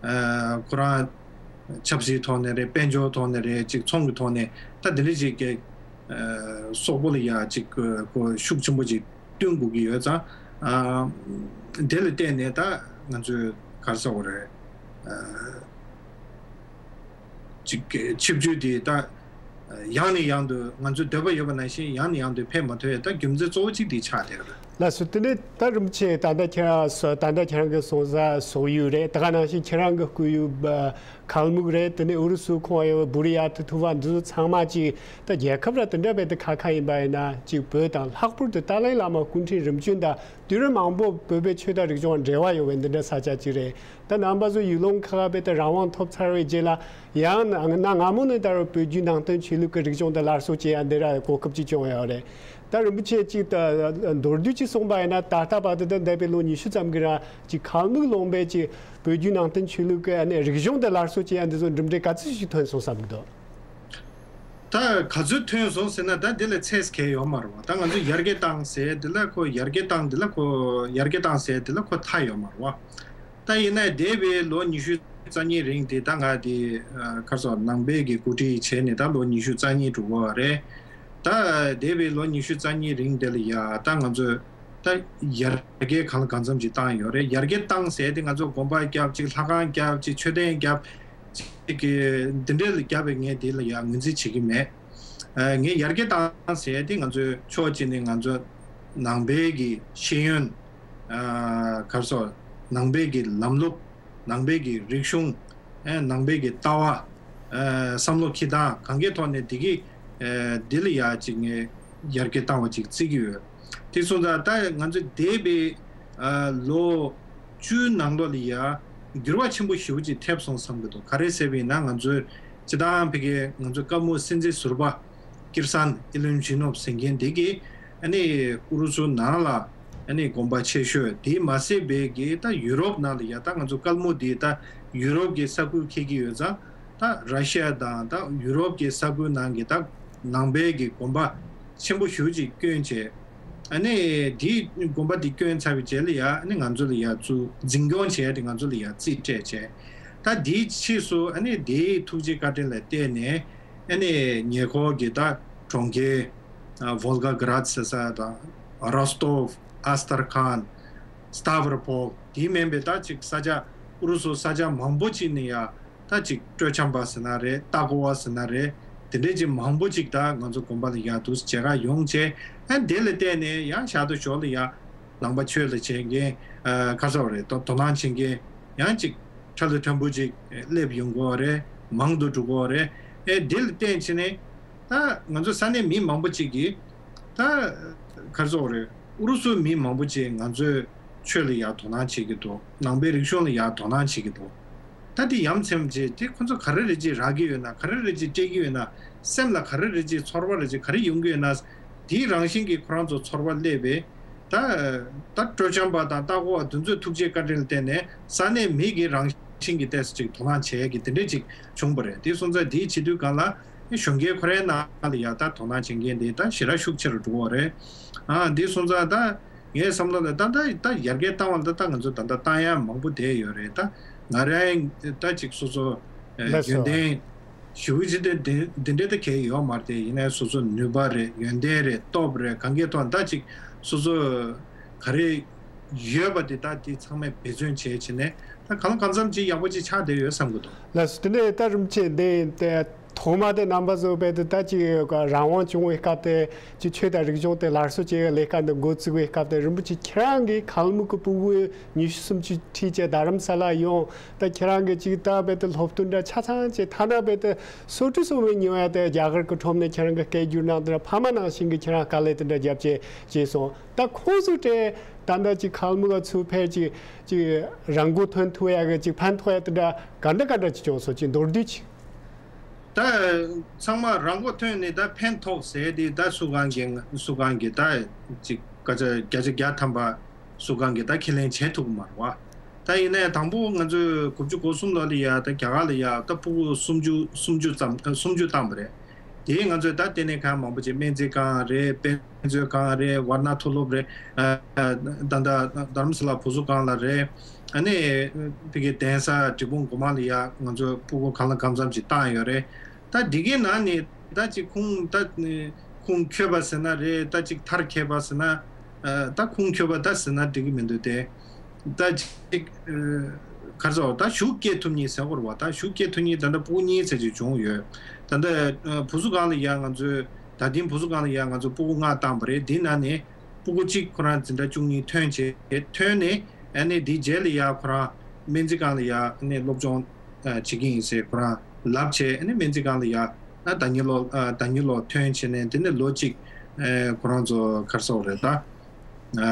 ཨ་ཁོ་རང་ཆབ་སྲིད་ཐོག་ནས་རེད། དཔལ་འབྱོར་ཐོག་ནས་རེད། ཅིག་ཚོང་གི་ཐོག་ནས་ད་དེ་འདྲ་ཅིག་གི་ཨ་སོག་པོ་ལ་ཡ་ཅིག་ཁོ་ཤུགས་ཆེན་པོ་ཅིག་བསྟུན་དགོས་ཀྱི་ཡོད་ཙང་། ཨ་དེ་ལ་བརྟེན་ནས་ད་ང་ཚོས་ག་རེ་ཟེར་དགོས་རེད། ཨ་ཅིག་ཆིབས་བསྒྱུར་དེ་ད་ཡང་ནས་ཡང་དུ་ང་ཚོའི་འདོད་པ་ཡོད་པ་ནང་བཞིན་ཡང་ནས་ཡང་དུ་ཕེབས་མ་ཐུབ་ཡ་ད་རྒྱུ་མཚན་གཙོ་བོ་གཅིག་དེ་ཆགས་བསྡད་ཡོད་རེད། ལགས་སོ། དེ་ནས་ད་རིན་པོ་ཆེ། ད་ལྟ་ཁྱེད་རང་སོ་ད་ལྟ་ཁྱེད་རང་གི་སོང་ས་སོག་ཡུལ་རེད། ད་ག་ནང་བཞིན་ཁྱེད་རང་གི་སྐུ་ཡུལ་ཁལ་མུག་རེད། དེ་ནས་ཨུ་རུ་སུ་ཁོངས་ཡོད་བུ་རི་ཡ་ཐི་ཐུ་བ་འདི་ཚོ་ཚང་མ་ཅིག་ད་རྒྱལ་ཁབ་ར་དེ་འདྲ་བས་ད་ཁ་ཁ་ཡིན་པ་ཡིན་ན་ཅིག་བོད་དང་ལྷག་པར་དུ་ཏཱ་ལའི་བླ་མ་སྐུ་ཕྲེང་རིམ་བྱོན་དང་དུས་རབས་མང་པོ་བོད་པའི་ཆོས་དང་རིག་གཞུང་འབྲེལ་བ་ཡོད་པའི་འདི་འདྲ་ས་ཆ་ཅིག་རེད། ད་རྣམ་པ་ཚོ་ཡུལ་ལུང་ཁག་བས་ད་རང་དབང་ཐོབ་ཚར་བའི་རྗེས་ལ་ཡང་ན་སྔ་མོ་ནས་ད་རུང་བོད་བརྒྱུད་ནང་བསྟན་ཆོས་ལུགས་ཀྱི་རིག་གཞུང་དེ་སླར་གསོ་བྱེད་ཡ་འདི་ར་གོ་སྐབས་ཅིག་བྱུང་ཡོད་རེད། ད་རིན་པོ་ཆེ་གཅིག་ད་མདོར་བསྡུས་ཅིག་གསུངས་པ་ཡིན་ན། ད་ལྟ་བར་དུ་ད་འདས་པའི་ལོ་ཉི་ཤུ་ཙམ་གྱི་རིང་ཅིག་ཁལ་མུག་ལུང་པའི་ཅིག་བོད་བརྒྱུད་ནང་བསྟན་ཆོས་ལུགས་ཀྱི་ཨ་ནི་རིག་གཞུང་དེ་སླར་གསོ་བྱེད་ཡ་འདི་ཚོ་གྲུབ་འབྲས་ག་ཚོད་ཞིག་ཐོན་སོང་བསམ་གྱི་འདུག་ད་ག་ཚོད་ཐོན་སོང་ཟེར་ན། ད་འདི་ལ་ཚད་གལ་ཡོད་མ་རེད་བ། ད་ང་ཚོ་ཡར་རྒྱས་བཏང་ཟེར་འདི་ལ་ཁོ་ཡར་རྒྱས་བཏང་འདི་ལ་ཁོ་ཡར་རྒྱས་བཏང་ཟེར་འདི་ལ་ཁོ་མཐའ་ཡོད་མ་རེད་བ། ད་ཡིན་ན་འདས་པའི་ལོ་ཉི་ཤུ་རྩ་གཉིས་རིང་དེ་ད་ང་དེ་ཁར་སོ་ནང་པའི་གི་འགོ་ཁྲིད་བྱས་ནས་ད་ལོ་ཉི་ཤུ་རྩ་གཉིས་འགྲོ་གི་ཡོད་རེད། ད་འདས་པའི་ལོ་ཉི་ཤུ་རྩ་གཉིས་རིང་དེ་ལ་ཡ་ད་ང་ཚོས་ད་ཡར་རྒྱས་གང་ལ་གང་འཚམ་ཅིག་བཏང་ཡོད་རེད། ཡར་རྒྱས་བཏང་ཟེར་དེ་ང་ཚོ་དགོན་པ་བརྒྱབ་ཅིག་ལྷ་ཁང་བརྒྱབ་ཅིག་མཆོད་རྟེན་བརྒྱབ་ཅིག་གི་འདི་འདྲ་ལ་བརྒྱབ་པའི་ངས་དེ་ལ་ཡ་ངོས་འཛིན་བྱེད་ཀྱི་མེད། ངས་ཡར་རྒྱས་བཏང་ཟེར་དེ་ང་ཚོའི་ཕྱོགས་གཅིག་ནས་ང་ཚོ་ནང་པའི་གི་ཤེས་ཡོན། གར་སོགས་ནང་པའི་གི་ལམ་ལུགས། ནང་པའི་གི་རིག་གཞུང་། ནང་པའི་གི་ལྟ་བ། བསམ་བློ་འཁྱེར་སྟངས་གང་གའི་ཐོག་ནས་འདི་གི་འདི་ལ་ཡ་གཅིག་ངས་ཡར་རྒྱས་བཏང་བ་ཅིག་བརྩི་གི་ཡོད། དེ་སོང་ཙང་ད་ང་ཚོ་འདས་པའི་ལོ་བཅུའི་ནང་ལོགས་ལ་ཡ་འགྱུར་བ་ཆེན་པོ་ཞེ་པོ་ཅིག་ཐེབས་སོང་བསམ་གི་འདུག་ག་རེ་ཟེར་བ་ཡིན་ན་ང་ཚོའི་སྤྱི་བཏང་ཕ་གི་ང་ཚོ་སྐབས་མོ་སྲིད་འཛིན་ཟུར་པ་ཀིར་སན་ཨི་ལུན་ཇི་ནོབ་ཟེར་མཁན་འདི་གིས་ཨ་ནི་ཨུ་རུ་སུ་ནང་ལ་ཨ་ནི་དགོན་པ་ཆེ་ཤོས་དེ་མ་ཟད་པའི་གི་ད་ཡུ་རོབ་ནང་ལ་ཡ་ད་ང་ཚོ་སྐབས་མོ་དེ་ད་ཡུ་རོབ་ཀྱི་ས་ཁུལ་འཁེལ་གྱི་ཡོད་ཙང་། ད་ར་ཤི་ཡ་དང་ད་ཡུ་རོབ་ཀྱི་ས་ཁུལ་ནང་གི་ད་ནང་པའི་གི་དགོན་པ་ཆེན་པོ་ཞེ་པོ་ཅིག་བསྐྱོན་བྱས། ཨ་ནི་དེའི་དགོན་པ་དེ་བསྐྱོན་ཚར་བའི་རྗེས་ལ་ཡ་ཨ་ནི་ང་ཚོ་ལ་ཡ་ཚུར་འཛིན་སྐྱོང་བྱས་ཏེ་ང་ཚོ་ལ་ཡ་རྩིས་སྤྲད་བྱས། ད་དེའི་ཕྱིས་སུ་ཨ་ནི་དེའི་ཐུགས་རྗེ་བཀའ་དྲིན་ལ་བརྟེན་ནས་ཨ་ནི་ཉེ་འཁོར་གྱི་ད་གྲོང་ཁྱེར་ཨ་ཝོལ་གྷ་གྷ་རཱད་ཟེར་ས་དང་རོ་སྟོབ། ཨ་སྟར་ཁཱན། སྟཱ་ཝར་ཕོལ། དེ་མིན་པའི་ད་ཅིག་ས་ཆ་ཨུ་རུ་སུ་ས་ཆ་མང་པོ་ཅིག་ནས་ཡ་ད་ཅིག་སྤྲོ་འཆམ་པ་ཟེར་ན་རེད། ལྟ་སྐོར་བ་ཟེར་ན་རེད། དེ་འདྲས་ཅིག་མང་པོ་ཅིག་ད་ང་ཚོ་དགོན་པ་ལ་ཡ་འདུག་མཇལ་ཁ་ཡོང་བྱས། ཨ་དེ་ལ་བལྟས་ནས་ཡང་ཞག་ཏུ་ཞོར་ལ་ཡ་ནང་པ་ཆོས་ལ་བྱེད་མཁན་ཨ་ཁ་སོག་རེད། དོ་དོ་སྣང་བྱེད་མཁན་ཡང་ཅིག་ཁྲ་ལོ་ཁྲ་འབུ་ཅིག་སླེབས་ཡོང་གི་ཡོད་རེད། མང་དུ་འགྲོ་གི་ཡོད་རེད། ཨེ་དེ་ལ་བརྟེན་བྱས་ནས་ད་ང་ཚོ་ས་གནས་མི་མང་པོ་ཅིག་གིས་ད་ག་རེ་ཟེར་དགོས་རེད། ཨུ་རུ་སུའི་མི་མང་པོ་ཅིག་ང་ཚོའི་ཆོས་ལ་ཡ་དོ་སྣང་བྱེད་ཀྱི་འདུག་ནང་པའི་རིག་གཞུང་ལ་ཡ་དོ་སྣང་བྱེད་ཀྱི་འདུག་ད་དེ་ཡ་མཚན་ཅིག་དེ་ཁོ་ཚོ་ག་རེ་རེ་ཅིག་རག་གི་ཡོད་ན། ག་རེ་རེ་ཅིག་སྤྲད་ཀྱི་ཡོད་ན། སེམས་ལ་ག་རེ་རེ་ཅིག་ཚོར་བ་རེ་ཅིག་ག་རེ་ཡོང་གི་ཡོད་ན། དེའི་རང་བཞིན་གྱིས་ཁོ་རང་ཚོ་ཚོར་བ་སླེབས་པས། ད་ད་སྤྲོ་འཆམ་པ་དང་ལྟ་སྐོར་བ་དེ་ཚོའི་ཐུགས་རྗེ་བཀའ་དྲིན་ལ་བརྟེན་ནས་ས་གནས་མི་གི་རང་བཞིན་གྱི་ཏོག་ཙམ་ཅིག་དོ་སྣང་བྱེད་ཡས་ཀྱི་དེ་འདྲས་ཅིག་བྱུང་བ་རེད། དེ་སོང་ཙང་དེའི་བྱེད་དུས་སྒང་ལ་གཞོན་སྐྱེས་ཁོ་རའི་ནང་ལ་ཡ་ད་དོ་སྣང་བྱེད་མཁན་དེ་ད་ཞེ་དྲག་ཤུགས་ཆེ་རུ་འགྲོ་བ་རེད། ཨ་དེ་སོང་ཙང་ད་ངའི་བསམ་བློ་ལ་ད་ད་ད་ཡར་རྒྱས་བཏང་བ་ལ་ད་ད་ང་ཚོ་ད་ད་བཏང་ཡ་མང་པོ་བསྡད་ཡོད་རེད། ད་ང་རང་ད་ཅིག་སོ་སོ་ལགས་སོ། ཡོན་ཏན་ཞེ་པོ་ཅིག་དེ་འདི་འདི་འདྲ་ད་གལ་ཡོད་མ་རེད་དེ། ཡིན་ནའི་སོ་སོ་ནུས་པ་རེད། ཡོན་ཏན་རེད། སྟོབས་རེད། གང་གའི་ཐོག་ད་ཅིག་སོ་སོ་ག་རེ་ཡོད་པ་དེ་ད་དེ་ཚང་མས་འབད་བརྩོན་བྱས་བྱས་ནས་ད་གང་ལ་གང་འཚམ་ཅིག་ཡག་པོ་ཅིག་ཆགས་བསྡད་ཡོད་བསམ་གི་འདུག་ལགས་སོ། དེ་ནས་ད་རིན་པོ་ཆེ་འདི་ཐོག་མ་དེ་རྣམ་པ་ཚོ་རྦད་དེ་ད་ཅིག་རང་དབང་བྱུང་བའི་སྐབས་དེ་ཅིག་ཆོས་དང་རིག་གཞུང་དེ་སླར་གསོ་བྱེད་ཡའི་ལས་ཀ་འདི་འགོ་བཙུགས་པའི་སྐབས་དེ་རིན་པོ་ཆེ་ཁྱེད་རང་གིས་ཁལ་མུག་གི་ཕྲུ་གུ་ཉི་ཤུ་སུམ་ཅུ་ཁྲིད་བྱས་རྡ་རམ་ས་ལ་ཡོང་། ད་ཁྱེད་རང་གིས་ཅིག་ད་རྦད་དེ་སློབ་སྟོན་འདྲ་ཆ་ཚང་བྱས། ཐ་ན་རྦད་དེ་སོ་ཊི་སོ་མའི་ཉི་མ་དེ་རྒྱ་གར་གྱི་ཁྲོམ་ནས་ཁྱེད་རང་གི་སྐད་སྒྱུར་གནང་དེ་འདྲ་ཕ་མ་ནང་བཞིན་གྱི་ཁྱེད་རང་དཀའ་ལས་དེ་འདྲ་བརྒྱབ་བྱས་བྱས་སོང་། ད་ཁོང་ཚོ་གྲས་ད་ལྟ་ཅིག་ཁལ་མུག་ག་ཚུར་ཕེབས་ཅིག་ཅིག་རང་མགོ་ཐོན་ཐུབ་ཡ་གི་ཅིག་ཕན་ཐོགས་ཡ་དེ་འདྲ་ག་འདྲ་ག་འདྲ་ཅིག་བྱུང་སོང་། ཅིག་མདོར་བསྡུས་ཅིག་ད་ཚང་མ་རང་མགོ་ཐོན་ནས་ད་ཕན་ཐོགས་ཟེར་དེ་ད་སུ་གང་གི་སུ་གང་གི་ད་ཅིག་སྐད་ཆ་བརྒྱ་ཆ་བརྒྱ་ཐམ་པ་སུ་གང་གི་ད་ཁས་ལེན་བྱེད་ཐུབ་ཀྱི་མ་རེད་བ། ད་ཡིན་ནའི་དང་པོ་ང་ཚོས་དགུ་བཅུ་གོ་གསུམ་ལོ་ལ་ཡ་ད་རྒྱ་གར་ལ་ཡ་ད་ཕྲུ་གུ་སུམ་ཅུ་སུམ་ཅུ་ཙམ་སུམ་ཅུ་བཏང་བ་རེད། དེ་ང་ཚོས་ད་ལྟེ་གནས་ཁང་མང་པོ་ཅིག་སྨན་རྩིས་ཁང་རེད། དཔེ་མཛོད་ཁང་རེད། ཝར་ན་མཐོ་སློབ་རེད། ད་ལྟ་རྡ་རམ་ས་ལ་བུ་གསོ་ཁང་ལ་རེད། ཨ་ནི་ཕ་གི་གདན་ས་འབྲས་སྤུངས་སྒོ་མང་ལ་ཡ་ང་ཚོ་ཕྲུ་གུ་གང་ལ་གང་འཚམ་ཅིག་བཏང་ཡོད་རེད། ད་འདི་གའི་ནང་ནས་ད་ཅིག་ཁུངས་ད་ཁུངས་འཁྱོལ་བ་ཟེར་ན་རེད། ད་ཅིག་མཐར་འཁྱོལ་བ་ཟེར་ན། ད་ཁུངས་འཁྱོལ་བ་ད་ཟེར་ན་འགྲིག་གི་མི་འདུག་སྟེ། ད་ཅིག་ག་རེ་ཟེར། ད་ཤུགས་སྐྱེད་ཐུབ་མཁན་ཟེར་དགོས་རེད་བ། ད་ཤུགས་སྐྱེད་ཐུབ་མཁན་ད་ལྟ་ཕྲུ་གུ་གཉིས་ཙམ་ཅིག་བྱུང་ཡོད། ད་ལྟ་བུ་གསོ་ཁང་ལ་ཡ་ང་ཚོས་ད་ཐེངས་བུ་གསོ་ཁང་ལ་ཡ་ང་ཚོ་ཕྲུ་གུ་ལྔ་བཏང་བ་རེད། འདི་ནང་ནས་ ཕྲུ་གུ་གཅིག་ཁོ་རང་འཛིན་གྲྭ་བཅུ་གཉིས་ཐོན་བྱས། ཐོན་ནས་ཨ་ནི་དེའི་རྗེས་ལ་ཡ་ཁོ་རང་སྨན་རྩིས་ཁང་ལ་ཡ་ཨ་ནི་སློབ་སྦྱོང་ཨ་བྱེད་ཀྱི་ཡིན་ཟེར་ཁོ་རང་ལབ་བྱས། ཨ་ནི་སྨན་རྩིས་ཁང་ལ་ཡ་ཨ་ཟླ་ཉིན་ལོ་ཨ་ཟླ་ཉིན་ལོ་ཐོན་བྱས་ནས། དེ་ནས་ལོ་གཅིག་ཨ་ཁོ་རང་ཚོ་ག་རེ་ཟེར་དགོས་རེད་ད། ཨ་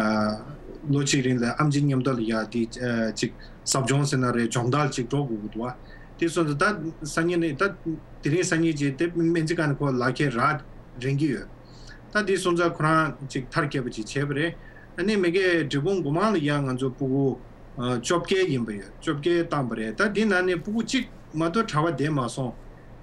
ལོ་གཅིག་རིང་ལ་ཨེམ་ཆི་མཉམ་དུ་ལ་ཡ་དེ་ཨ་ཅིག་ཟབ་སྦྱོང་ཟེར་ན་རེད། སྦྱོང་བརྡར་ཅིག་འགྲོ་དགོས་ཀྱི་འདུག་བ། དེ་སོང་ཙང་ད་སང་ཉིན་ནས་ད་དེ་རིང་སང་ཉིན་ཅིག་དེ་སྨན་རྩིས་ཁང་ནས་ཁོ་ལག་ཁྱེར་རག་རན་གྱི་ཡོད། ད་དེ་སོང་ཙང་ཁོ་རང་ཅིག་མཐར་སྐྱེལ་བ་ཅིག་བྱས་པ་རེད། ཨ་ནི་མ་གིའི་འབྲས་སྤུངས་སྒོ་མང་ལ་ཡ་ང་ཚོ་ཕྲུ་གུ་ཨ་བཅོ་བརྒྱད་ཡིན་པ་ཡོད། བཅོ་བརྒྱད་བཏང་པ་རེད། ད་དེ་ནང་ནས་ཕྲུ་གུ་གཅིག་མ་གཏོགས་གྲྭ་པ་བསྡད་མ་སོང་།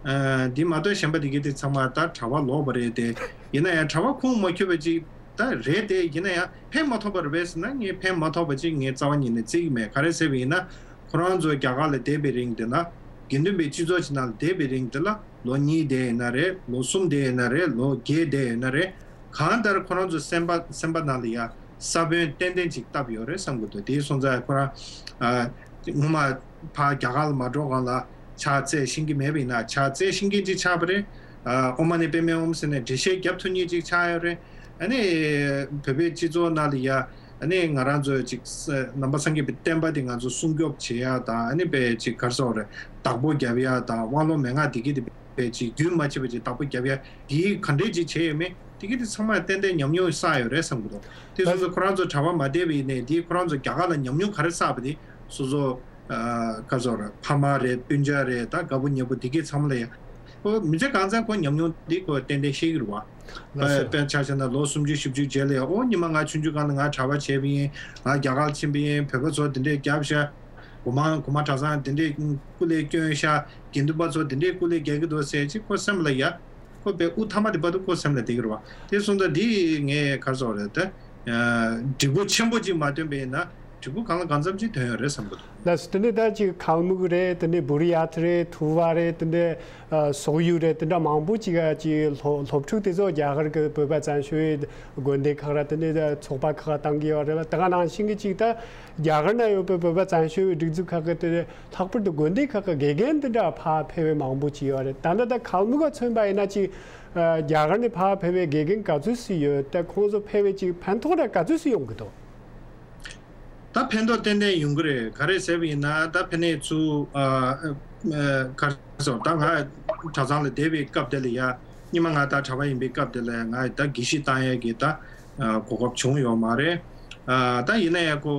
ཨ་དེ་མ་གཏོགས་གཞན་པ་དེ་གའི་དེ་ཚང་མ་ད་གྲྭ་པ་ལོག་པ་རེད་དེ། ཡིན་ན་ཡང་གྲྭ་པ་ཁུངས་མ་འཁྱོལ་བ་ཅིག་ད་རེད་དེ། ཡིན་ན་ཡང་ཕན་མ་ཐོགས་པ་རེད་པས་ཟེར་ན། ངས་ཕན་མ་ཐོགས་པ་ཅིག་ངས་རྩ་བ་ཉིད་ནས་བརྩི་གི་མེད། ག་རེ་ཟེར་བ་ཡིན་ན། ཁོ་རང་ཚོ་རྒྱ་གར་ལ་བསྡད་པའི་རིང་དེ་ལ། དགེ་འདུན་པའི་སྤྱི་ཚོགས་ཅིག་ནང་ལ་བསྡད་པའི་རིང་དེ་ལ། ལོ་གཉིས་བསྡད་ཡོད་ན་རེད། ལོ་གསུམ་བསྡད་ཡོད་ན་རེད། ལོ་བརྒྱད་བསྡད་ཡོད་ན་རེད། གང་ལྟར་ཁོ་རང་ཚོ་སེམས་པ་སེམས་པ་ནང་ལ་ཡ་ས་བོན་ཏན་ཏན་ཅིག་བཏབ་ཡོད་རེད་བསམ་གྱི་འདུག་དེ་སོང་ཙང་ཁོ་རང་ཨ་ངོ་མ་ཕར་རྒྱ་གར་ལ་མ་འགྲོ་གོང་ལ་ཕྱག་བཙལ་ཤེས་ཀྱི་མེད་པ་ཡིན་ན། ཕྱག་བཙལ་ཤེས་མཁན་ཅིག་ཆགས་པ་རེད། ཨ་ཨོཾ་མ་ཎི་པདྨེ་ཧཱུྃ་ཟེར་ནས་འགྲེལ་བཤད་རྒྱབ་ཐུབ་མཁན་ཅིག་ཆགས་ཡོད་རེད། ཨ་ནི་བོད་པའི་སྤྱི་ཚོགས་ནང་ལ་ཡ་ཨ་ནི་ང་རང་ཚོ་ཅིག་ནང་པ་སངས་རྒྱས་པའི་བསྟན་པ་དེ་ང་ཚོ་སྲུང་སྐྱོབ་བྱེད་ཡ་དང་། ཨ་ནི་དཔེ་ཅིག་ག་རེ་ཟེར་དགོས་རེད། བདག་པོ་རྒྱབ་ཡ་དང་། དབང་ལུང་མན་ངག་དེ་གི་དེ་དཔེ་ཅིག་རྒྱུན་མ་ཆད་པ་ཅིག་བདག་པོ་རྒྱབ་ཡ་དེ་ག་འདྲས་ཅིག་བྱས་ཡོད་མེད། དེ་གི་དེ་ཚང་མ་ཏན་ཏན་ཉམས་མྱོང་བསགས་ཡོད་རེད་བསམ་གྱི་འདུག་དེ་སོ་སོ་ཁོ་རང་ཚོ་གྲྭ་པ་མ་བསྡད་པ་ཡིན་ནའི་དེ་ཁོ་རང་ཚོ་རྒྱ་གར་ལ་ཉམས་མྱོང་ག་རེ་བསགས་པ་དེ་སོ་སོ་ཨ་ག་རེ་ཟེར་དགོས་རེད། ཕ་མ་རེད། སྤུན་ཀྱག་རེད། ད་དགའ་པོ་ཉེ་པོ་དེ་གི་ཚང་མ་ལ་ཡ། ཁོ་མི་ཚེ་གང་ཚང་ཁོ་ཉམས་མྱོང་འདི་ཁོ་ཏན་ཏན་ཤེས་ཀྱི་རེད་བ། ལགས་སོ། དཔེར་ཆ་བཞག་ན་ལོ་སུམ་ཅུ་བཞི་བཅུ་རྗེས་ལ་ཡ། ཨོ་ཉི་མ་ང་ཆུང་ཆུང་སྒང་ལ་ང་གྲྭ་པ་བྱས་པ་ཡིན། ང་རྒྱ་གར་ཕྱིན་པ་ཡིན། བོད་པ་ཚོ་འདི་འདྲས་རྒྱབ་ཤག་གོང་མ་གོང་མ་གྲྭ་ཚང་འདི་འདྲས་སྐུ་ལས་བསྐྱོན་ཤག་དགེ་འདུན་པ་ཚོ་འདི་འདྲས་སྐུ་ལས་རྒྱག་གི་འདུག་ཟེར་ཅིག་ཁོ་སེམས་ལ་ཡ། ཁོ་དཔེ་དབུ་ཐ་མ་དེ་བར་དུ་ཁོ་སེམས་ལ་བསྡད་ཀྱི་རེད་བ། དེ་སོང་ཙང་འདི་ངས་ག་རེ་ཟེར་དགོས་རེད་ད། ཨ་འབྲས་བུ་ཆེན་པོ་ཅིག་མ་ཐོན་པ་ཡིན་ན། འབྲས་བུ་གང་ལ་གང་འཚམ་ཅིག་ཐོན་ཡོད་རེད་བསམ་གྱི་འདུག་ལགས་སོ། དེ་ནས་ད་ཅིག་ཁལ་མུག་རེད། དེ་ནས་བུ་རི་ཡ་ཐི་རེད། ཐུ་བ་རེད། དེ་འདྲ་ཨ་སོག་ཡུལ་རེད། དེ་འདྲ་མང་པོ་ཅིག་ཨ་ཅིག་སློབ་སློབ་ཕྲུག་དེ་ཚོ་རྒྱ་གར་གྱི་བོད་པ་བཙན་བྱོལ་བའི་དགོན་སྡེ་ཁག་ར་དེ་འདྲ་ཚོགས་པ་ཁག་བཏང་གི་ཡོད་རེད་ལ། དེ་ག་ནང་བཞིན་གྱི་ཅིག་ད་རྒྱ་གར་ན་ཡོད་པའི་བོད་པ་བཙན་བྱོལ་བའི་སྒྲིག་འཛུགས་ཁག་གི་དེ་ལྷག་པར་དུ་དགོན་སྡེ་ཁག་གི་དགེ་རྒན་དེ་འདྲ་ཕར་ཕེབས་པའི་མང་པོ་ཅིག་ཡོད་རེད། ད་ལྟ་ད་ཁལ་མུག་ག་མཚོན་པ་ཡིན་ན་ཅིག་ཨ་རྒྱ་གར་ནས་ཕར་ཕེབས་པའི་དགེ་རྒན་ག་ཚོད་ཅིག་ཡོད། ད་ཁོང་ཚོ་ཕེབས་པའི་ཅིག་ཕན་ཐོགས་ར་ག་ཚོད་ཅིག་ཡོང་གི་འདུག་ད་ཕན་ཐོགས་ཏན་ཏན་ཡོང་གི་རེད། ག་རེ་ཟེར་བ་ཡིན་ན། ད་ཕ་ནས་ཚུར་ཨ་ཨ་ག་རེ་ཟེར། ད་ང་གྲྭ་ཚང་ལ་བསྡད་པའི་སྐབས་དེ་ལ་ཡ། སྔོན་མ་ང་ད་གྲྭ་པ་ཡིན་པའི་སྐབས་དེ་ལ་ང་ད་དགེ་བཤེས་བཏང་ཡས་ཀྱི་ད་ཨ་གོ་སྐབས་བྱུང་ཡོད་མ་རེད། ཨ་ད་ཡིན་ན་ཡང་ཁོ་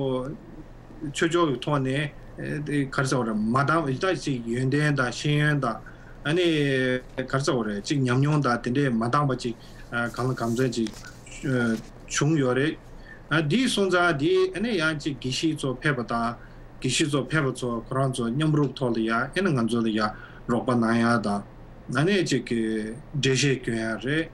ཆོས་ཕྱོགས་ཀྱི་ཐོག་ནས་ཨ་དེ་ག་རེ་ཟེར་དགོས་རེད། མ་འདང་ད་ཅིག་ཡོན་ཏན་དང་ཤེས་ཡོན་དང་། ཨ་ནི་ག་རེ་ཟེར་དགོས་རེད། ཅིག་ཉམས་མྱོང་དང་དེ་འདྲས་མ་འདང་བ་ཅིག་ཨ་གང་ལ་གང་འཚམ་ཅིག་ཨ་བྱུང་ཡོད་རེད། ཨ་འདི་སོང་ཙང་འདི་ཨ་ནི་ཡང་ཅིག་དགེ་བཤེས་ཚོ་ཕེབས་པ་དང་། དགེ་བཤེས་ཚོ་ཕེབས་པ་ཚོ་ཁོ་རང་ཚོ་མཉམ་རུབ་ཐོག་ལ་ཡ་ཨ་ནི་ང་ཚོ་ལ་ཡ་རོགས་པ་གནང་ཡ་དང་། ཨ་ནི་ཅིག་གི་འགྲེལ་བཤད་སྐྱོན་ཡ་རེད།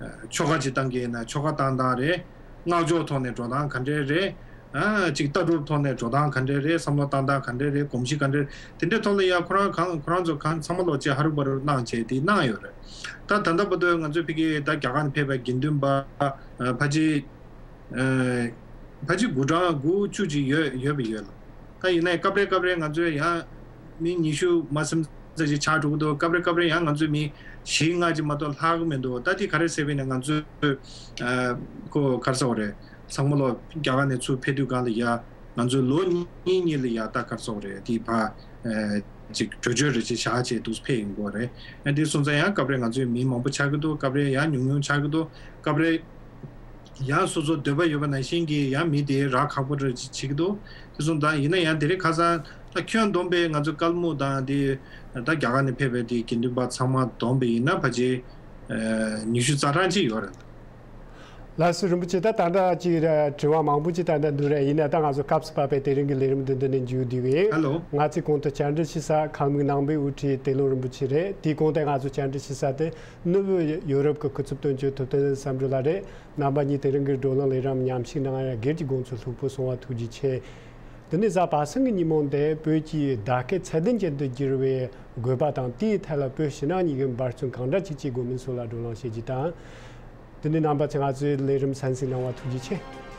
ཨ་ཆོ་ག་ཅིག་བཏང་གི་ཡིན་ན་ཆོ་ག་བཏང་སྟངས་རེད། སྔགས་ཕྱོགས་ཐོག་ནས་འགྲོ་སྟངས་ག་འདྲས་རེད། ཨ་ཅིག་ལྟ་གྲུབ་ཐོག་ནས་འགྲོ་སྟངས་ག་འདྲས་རེད། བསམ་བློ་བཏང་སྟངས་ག་འདྲས་རེད། གོམས་གཤིས་ག་འདྲས་རེད། དེ་འདྲའི་ཐོག་ལ་ཡ་ཁོ་རང་གང་ཁོ་རང་ཚོ་གང་ཚང་མ་ལོག་ཅིག་ཧ་རུ་བ་རུ་གནང་བྱས་དེ་གནང་ཡོད་རེད། ད་ད་ལྟ་བར་དུ་ང་ཚོའི་ཕ་གི་ད་རྒྱ་གར་ནས་ཕེབས་པའི་དགེ་འདུན་པ་ཨ་ཕལ་ཆེར་ཨ་ཕལ་ཆེར་དགུ་གྲངས་དགུ་བཅུ་ཅིག་ཡོད་ཡོད་པ་ཡོད་ལ། ད་ཡིན་ནའི་སྐབས་རེ་སྐབས་རེ་ང་ཚོས་ཡང་མི་ཉི་ཤུ་མ་ཟིན་ཙམ་ཞིག་ཆགས་འགྲོ་གི་འདུག་སྐབས་རེ་སྐབས་རེ་ཡང་ང་ཚོས་མི་བཞི་ལྔ་ཅིག་མ་གཏོགས་ལྷག་གི་མི་འདུག་ད་དེ་ག་རེ་ཟེར་བས་ན། ང་ཚོས་ཨ་ཁོ་ག་རེ་ཟེར་དགོས་རེད། ཚང་མ་ལོ་རྒྱ་གར་ནས་ཚུར་ཕེབས་དུས་སྒང་ལ་ཡ་ང་ཚོས་ལོ་གཉིས་གཉིས་ལ་ཡ་ད་ག་རེ་ཟེར་དགོས་རེད། དེ་ཕར་ཨ་ཅིག་བྲོས་བྱོལ་རེ་ཅིག་བཞག་བྱས་འདུག་ཕེབས་ཡོང་གི་རེད། ཨ་དེ་སོང་ཙང་ཡང་སྐབས་རེ་ང་ཚོས་མི་མང་པོ་ཆགས་ཀྱི་འདུག་སྐབས་རེ་ཡང་ཉུང་ཉུང་ཆགས་ཀྱི་འདུག་སྐབས་རེ་ཡང་སོ་སོ་འདོད་པ་ཡོད་པ་ནང་བཞིན་གྱི་ཡང་མི་དེ་རག་ཁག་པོ་རེ་བྱེད་ཀྱི་འདུག་དེ་སོང་ཙང་ཡིན་ན་ཡང་དེ་རིང་ཁ་སང་ད་ཁྱོན་བསྡོམས་པས་ང་ཚོ་སྐལ་མུག་དང་དེ་ད་རྒྱ་གར་ནས་ཕེབས་པའི་དེ་དགེ་འདུན་པ་ཚང་མ་བསྡོམས་པ་ཡིན་ན་ཕལ་ཆེར་ཉི་ཤུ་རྩ་གྲངས་ཅིག་ཡོད་རེད། ལགས་སོ་རིན་པོ་ཆེ། ད་ད་ལྟ་ཅིག་དྲི་བ་མང་པོ་ཅིག་ད་ལྟ་འདུག་རེད། ཡིན་ན་ད་ང་ཚོ་སྐབས་སུ་བབས་པའི་དེ་རིང་གི་ལས་རིམ་འདི་འདི་ནས་མཇུག་བསྡུས་ཡིན། ཧེ་ལོ། ང་ཚོའི་གོང་དུ་བཅར་འདྲི་ཞུ་ས་ཁལ་མུག་ནང་པའི་དབུ་ཁྲིད་ཏེ་ལོ་རིན་པོ་ཆེ་རེད། དེའི་གོང་དུ་ང་ཚོ་བཅར་འདྲི་ཞུ་ས་དེ་ནུབ་ཡོ་རོབ་ཀྱི་སྐུ་ཚབ་དོན་གཅོད་ཐུབ་བསྟན་བསམ་གྲུབ་ལགས་རེད། རྣམ་པ་གཉིས་དེ་རིང་གི་བགྲོ་གླེང་ལས་རིམ་མཉམ་ཞུགས་གནང་ཡ་སྒེར་གྱི་དགོངས་ཚུལ་ལྷུག་པོ་གསུང་བ་ཐུགས་རྗེ་ཆེ། དེ་ནས་གཟའ་པ་སངས་ཀྱི་ཉིན་མོ་འདིར་བོད་ཀྱི་བརྡ་སྐད་ཚད་ལྡན་ཅན་དུ་བསྒྱུར་བའི་དགོས་པ་དང་དེའི་ཐད་ལ་བོད་ཕྱི་ནང་གཉིས་ཀྱི་འབད་བརྩོན་གང་འདྲ་ཅིག་བྱེད་དགོས་མིན་སོགས་ལ་བགྲོ་གླེང་བྱེད་རྒྱུ་དང་། དེ་ནས་རྣམ་པ་ཚོས་ང་ཚོའི་ལས་རིམ་གསན་གཟིགས་གནང་བ་ཐུགས་རྗེ་ཆེ།